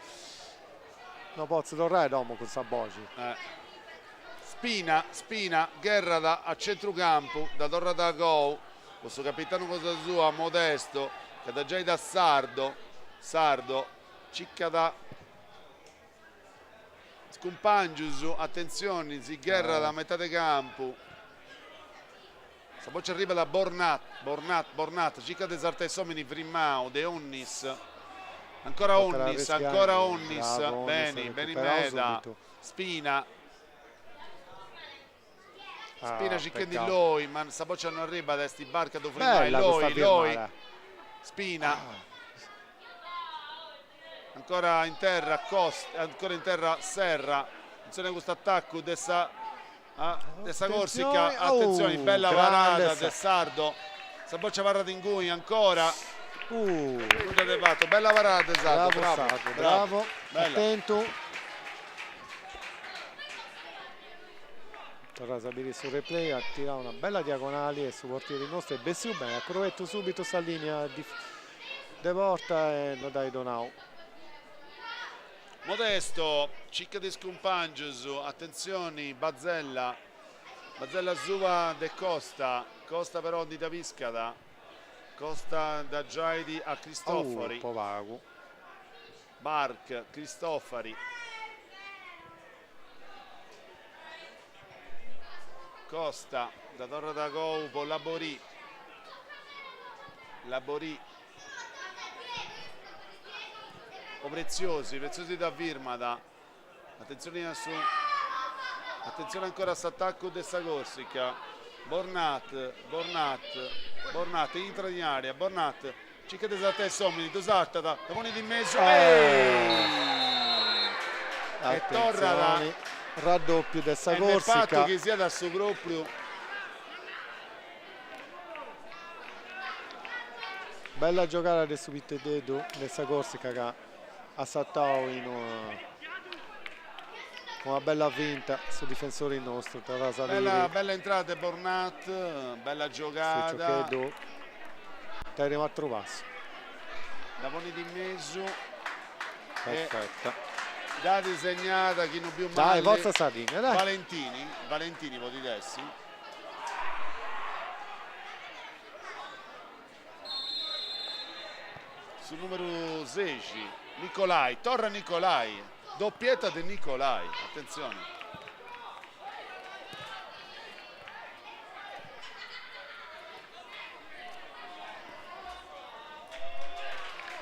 No potzu torrai a domu cun sa boxi. Eh. Spina, Spina, gherrat a centrucampu, dda torrat a gou, po su capitanu cosa sua, Modesto, ca dda giait a Sardo, Sardo, circat Is cumpàngius, atentzioni, si gherrat a metade campu. Sa bòcia arribat a Bornat, Bornat, Bornat, circat de sartai s'omini frimau de Onnis. Ancora Onnis, ancora Onnis, beni, beni meda, Spina. Spina circhendi Loi, ma sa bòcia no arribat, est Barca a ddu frimai, Loi, Loi, Spina. Ancora in terra Costa, ancora in terra Serra, atentzione a custu attaccu de sa de sa Corsica, atentzioni, bella parada de Sardo, sa boccia abarrat inguni ancora, nudda de fatu, bella parada de Sardo, bravo, bravo, bravo, atentu. Torraus a biri su replay, at tirau una bella diagonali e su portieri nostru est bessiu beni, at crobetu subitu sa linea de porta e no dd'at donau. Modesto circat is cumpangius, atentzioni Bazzella. Bazzella asuba de Costa, Costa però ndi dda piscat, Costa dda giait a Cristofori. Po pagu. Bark, Cristofari. Costa, dda torrat agou po Laborì. Laborì. Po Preziosi, Preziosi dda firmat. Atentzioni a su Atentzioni ancora a s'atacu de sa Corsica. Bornat, Bornat, Bornat intrat in area, Bornat circat de sartai s'omini, ddu sartat, dda ponit in mesu, E torrat Raddoppiu de sa Corsica. E m'est partu chi siat su propriu. Bella giogada de su piticheddu de sa Corsica ca at sartau in una bella finta su difensori nostru torraus a biri. Bella intrada de Bornat, bella giogada. Su piciocheddu tenit u' ateru passu. Dda ponit in mesu. Perfetta. Dd'at segnada chi no biu mali. Dai, forza Sardigna, dai. Valentini, Valentini podit essi. Su numeru sexi, Nicolai, torra Nicolai, doppietta de Nicolai, atentzioni.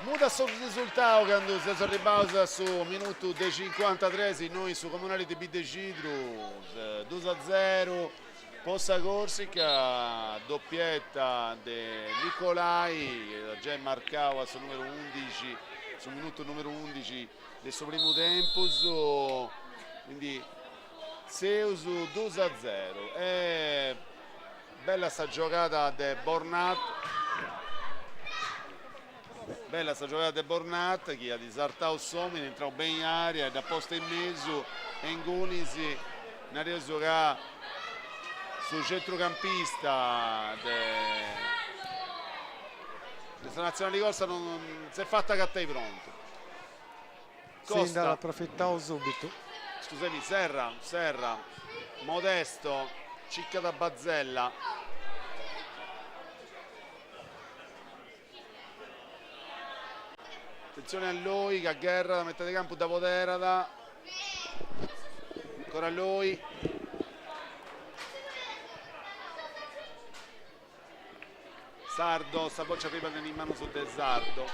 Mudat su risultau candu seus arribbaus a su minutu de cincuantatres innoi in su comunali de Biddexidru, dus a zeru Po sa Corsica doppietta de Nicolai chi at giai marcau a su numeru undixi, su minutu numeru undixi de su primu tempus, quindi seus dus a zeru e bella sa giogada de Bornat, bella sa giogada de Bornat chi at sartau s'omini, intrau beni in area e dd'at posta in mesu e ingunis nareus ca su centrucampista de de sa Natzionali Corsa non s'est fatu agatai prontu. Si nd'at aprofitau subitu. Scusemi, Serra, Serra, Modesto, circat Bazzella. Attenzione a Loi che gherrat a metà de campu dda poderat. Ancora Loi. Sardo, sa boccia arribat in is manus de Sardo.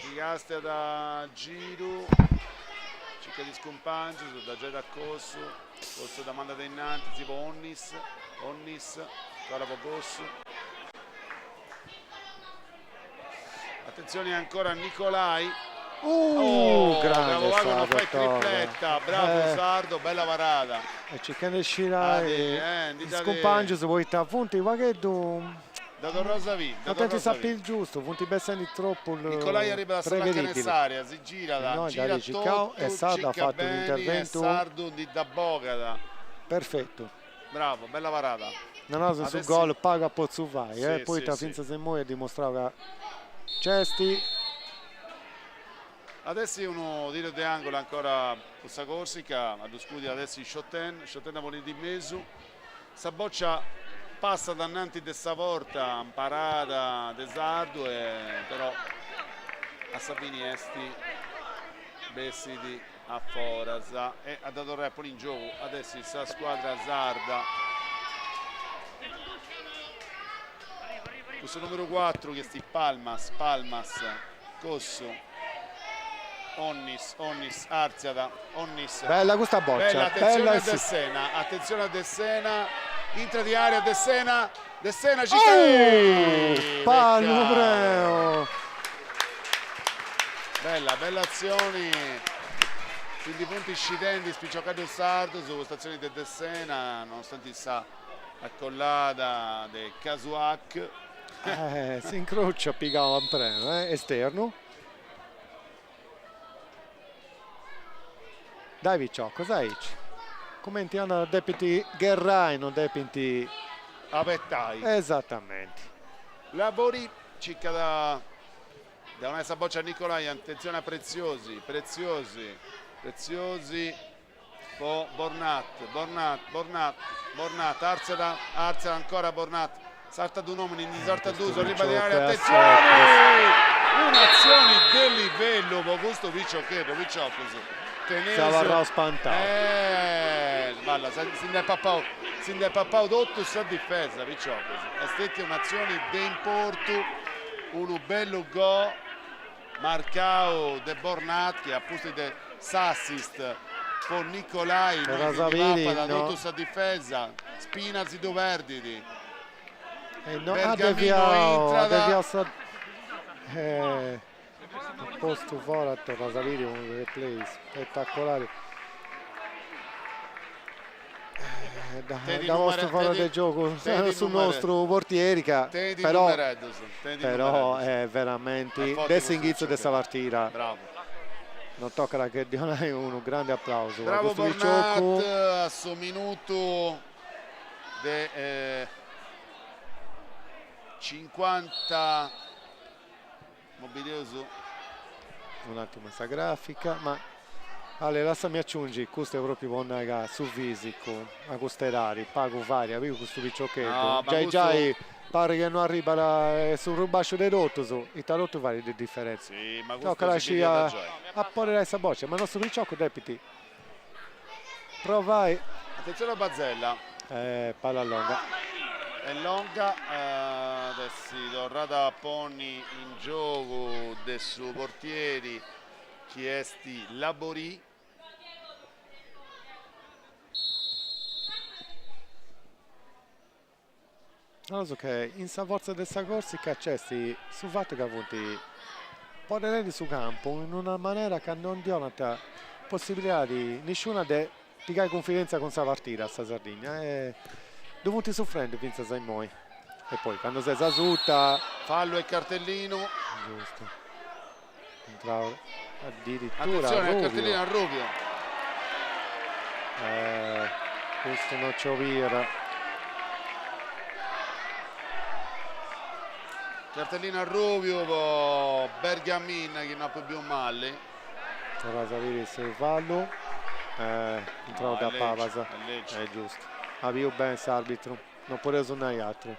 Chi castiat a giru, circat is cumpangius, dda giait a Cossu, Cossu dda mandat innantis po Onnis, Onnis, ancora po Cossu. Attenzione ancora Nicolai. Oh, grande bravo non Sardo fai torra. tripletta, bravo Eh. Sardo, bella parada. E circhendi de scidai is cumpangius poita funt u' pagheddu Da torraus a bì, non tenint s'appeal giustu, funt bessendi tropu Nicolai arribat a sa lanca prevedibili. de s'area, si girat, Innoi girat dd'at circau totu, e Sardo at circat fatu beni e un'interventu Sardu ndi dda bogat. Perfetu. Bravo, bella parada. Naraus su gol pagu at potziu fai, eh, poita fintzas immoi at dimostrau ca nc'est. At essi unu tiru de angolo ancora po sa Corsica, a ddu scudi at essi Schotten, Schotten dda ponit in mesu, sa boccia passat ananti de sa porta, parada de Sardu e però a sa fini est bessit a foras e a dda torrai a ponni in giogu at essi sa scuadra sarda. Cun su numeru cuatru chi est Palmas, Palmas, Cossu, Onnis, Onnis, artziat, Onnis. Bella custa boccia, bella, atentzione bella a Dessena, atentzione a Dessena, intrat in area Dessena, Dessena circa... Oh, pallu preu! Bella, bella atzioni, si ndi funt scidendi is piciocheddus sardus, custa atzioni de Dessena, nonostanti sa acollada de Casuac. Eh, s'incrociu at pigau a prenu, eh, esternu. Dai piciocus, aici. Cumenti andat depint gherrai, non depint... Abetai. Esatamenti. Lavori circat De donai sa boccia a Nicolai, attenzione a Preziosi, Preziosi, Preziosi. Po Bornat, Bornat, Bornat, Bornat, artziat, artziat ancora Bornat, sartat un'omini, ndi sartat dus, arribat in area, atentzioni! Un'atzioni de livellu po custu piciocheddu, piciocus, teneus. Seu abarrau spantau. Eh, balla, si nd'est papau, si nd'est papau totu sa difesa, piciocus, est stetia un'atzioni de importu, unu bellu gol Marcau de Bornat chi a pustis de s'assist po Nicolai Torras si a ndi biri, papat no. totu sa difesa, Spina si ddu perdit, E no at Bergamino deviau, at intrat. deviau sa eh at postu fora, torras a biri unu replay spettacolari. Dd'at postu fora de giogu su nostru portieri ca però però est veramenti de s'inghitzu de sa partida non tocat che ddi 'onai unu grandi applausu a custu piciocu. A su minutu de cincuanta Mobideus. Un attimo sa grafica, ma Ale lassami aciungi, custu est propriu po nai ca su fisicu a custa edadi pagu fait, a biu custu piciocheddu, giai giai parit chi no arribat, est su prus basciu de totus, ita totu fait de diferentzia, tocat a sciri a apoderai sa bòcia, ma nostru piciocu depit provai. Atentzione a Bazzella. Palla longa. Est longa, at essi torrada a ponni in giogu de su portieri chi est Laborì. Naus che in sa fortza de sa Corsica nc'est su fatu ca funt poderendi su campu in una manera ca non ddi 'onant possibilidadi nisciuna de pigai cunfidèntzia cun sa partida a sa Sardigna e ddu funt sufrendi fintzas a immoi. E poi candu ses asuta. Fallu e cartellinu. Giustu. Intrau addirittura Attenzione al Rubio. cartellino a Rubio. Eh, custu no nci 'oliat. Cartellino a Rubio po Bergamin chi no apu biu mali. Torras a biri su fallu. Eh, intrau No, da è legge, pabas. è legge. È giustu. At biu beni s'arbitru. Non podeus nai atru.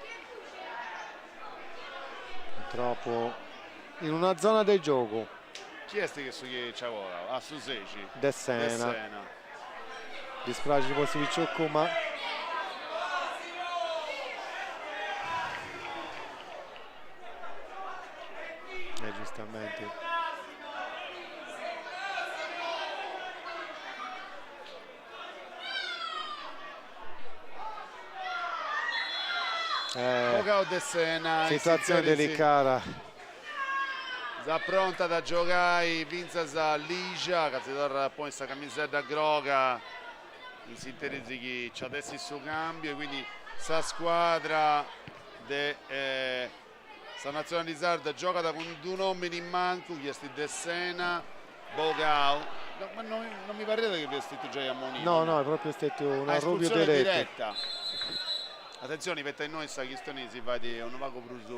Purtroppo in una zona de giogu. Chi est chi su chi nci at bogau? Ah, su sexi. Dessena. Dessena. Dispraxit po su picioccu ma. E giustamenti. Bogau Dessena. Situazione delicada. S'aprontat a giogai fintzas Lixia ca si torrat a ponni sa camisedda groga in s'interis chi nci at essi su cambiu e quindi sa scuadra de Sa Natzionali Sarda giogat cun d'un'omini in mancu chi est Dessena, bogau, ma non mi parriat chi fiat stetiu giai ammoniu. No, no, est propriu stetiu unu arrubiu deretu. diretta. Atentzioni, poita innoi sa chistioni si fait unu pagu prus.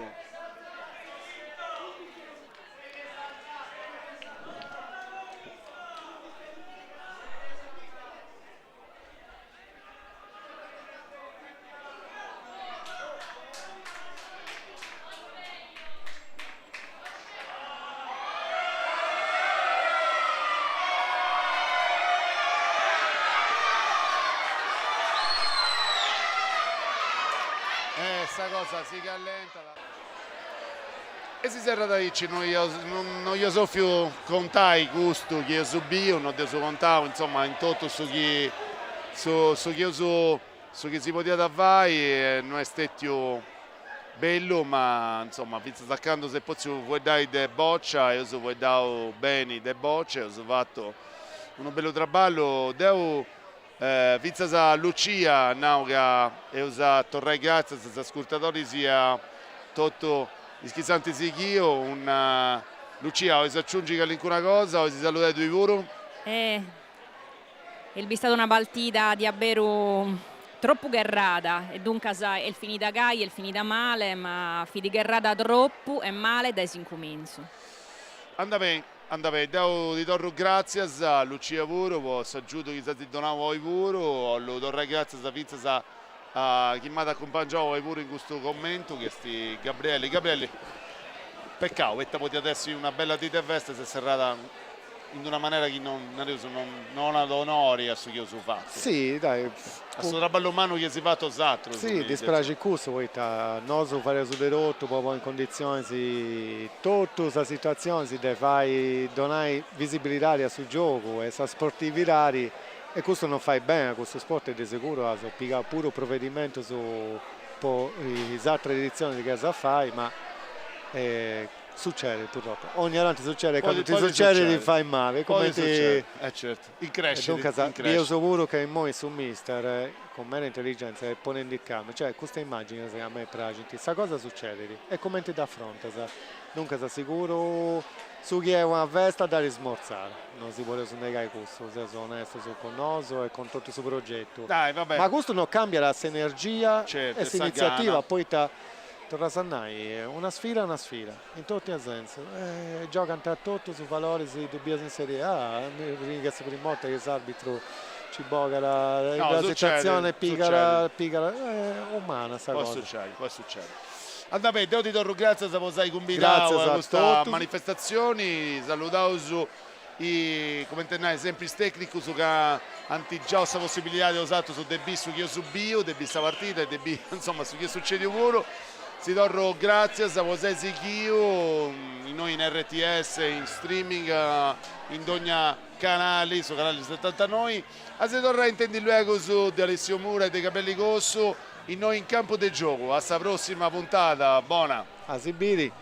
Eh, sa cosa si callentat. E si serrat aici, no eus 'ofiu contai custu chi eus biu, no dd'eus contau, insoma, in totu su chi su chi eus su chi si podiat fai e no est stetiu bellu, ma insoma fintzas a candu s'est potziu fueddai de bòcia eus fueddau beni de bòcia, eus fatu unu bellu traballu, deu Fintzas a Lucia nau ca eus a torrai gràtzias a is ascurtadoris e a totu is chi s'ant sighiu. Un Lucia, 'olis aciungi calincuna cosa, 'olis saludai tui puru? Est bistada una partida diaberu tropu gherrada e duncas est finida gai, est finida male, ma fit gherrada tropu e male dae s'incumintzu. Anda beni. Andat beni, deu ti torru gràtzias, Lucia puru, po s'agiudu chi s'as donau oi puru, 'ollu torrai gràtzias fintzas a chi m'at acumpangiau oi puru in custu commentu, chi est Gabrielli. Gabrielli, pecau, poita podiat essi una bella dì de festa e s'est serrada in d'una manera chi non, nareus, non 'onat onori a su chi eus fatu. Si, dai. A su traballu mannu chi eis fatu 'osatrus. Si, dispraxit cussu, poita nosu fadeus de totu po ponni in conditzionis totu sas situatzionis de fai donai visibilidadi a su giogu e sa sportividadi e custu non fait beni a custu sport e de seguru as pigau puru provedimentus po is atras editzionis chi as a fai ma Succedit purtroppo, ogna tanti succedit e candu ti succedit ti fait mali, cumenti. Eh certu, increscit, duncas bieus puru ca immoi su mister cun meda intelligenza est ponendi calma, cioè custa immagini a mei praxint, sa cosa succedit e cumenti dd'afrontas, duncas siguru su chi est una festa dd'at smorzada, non si podeus negai cussu, seus onestus cun nosu e cun totu su progetu, ma custu non cambiat s'energia e s'iniziativa, poita Torras a nai, una sfida est una sfida, in totu is sensus, e giogant totus is valoris ddu bias in Serie A, mi parit chi est sa primu 'orta chi s'arbitru nci bogat in una situatzioni pigat pigat, est umana sa cosa. Po sucedi, po sucedi. Andat beni, deu ti torru gràtzias po s'ai cumbidau a custa manifestatzioni, saludaus I, comente nai, sempri is tecnicus ca ant giau sa possibilidadi a osatrus de bì su chi eus biu, de bì sa partida e de bì, insoma, su chi est sucediu puru. Si torru gratzias po s'ai sighiu innoi in RTS, in streaming, in dogna canali, su canali setantanoi. A si torrai a intendi luegus de Alessio Mura e de Gabrielli Cossu innoi in Campu de Giogu. A sa prossima puntada, bona! A si biri!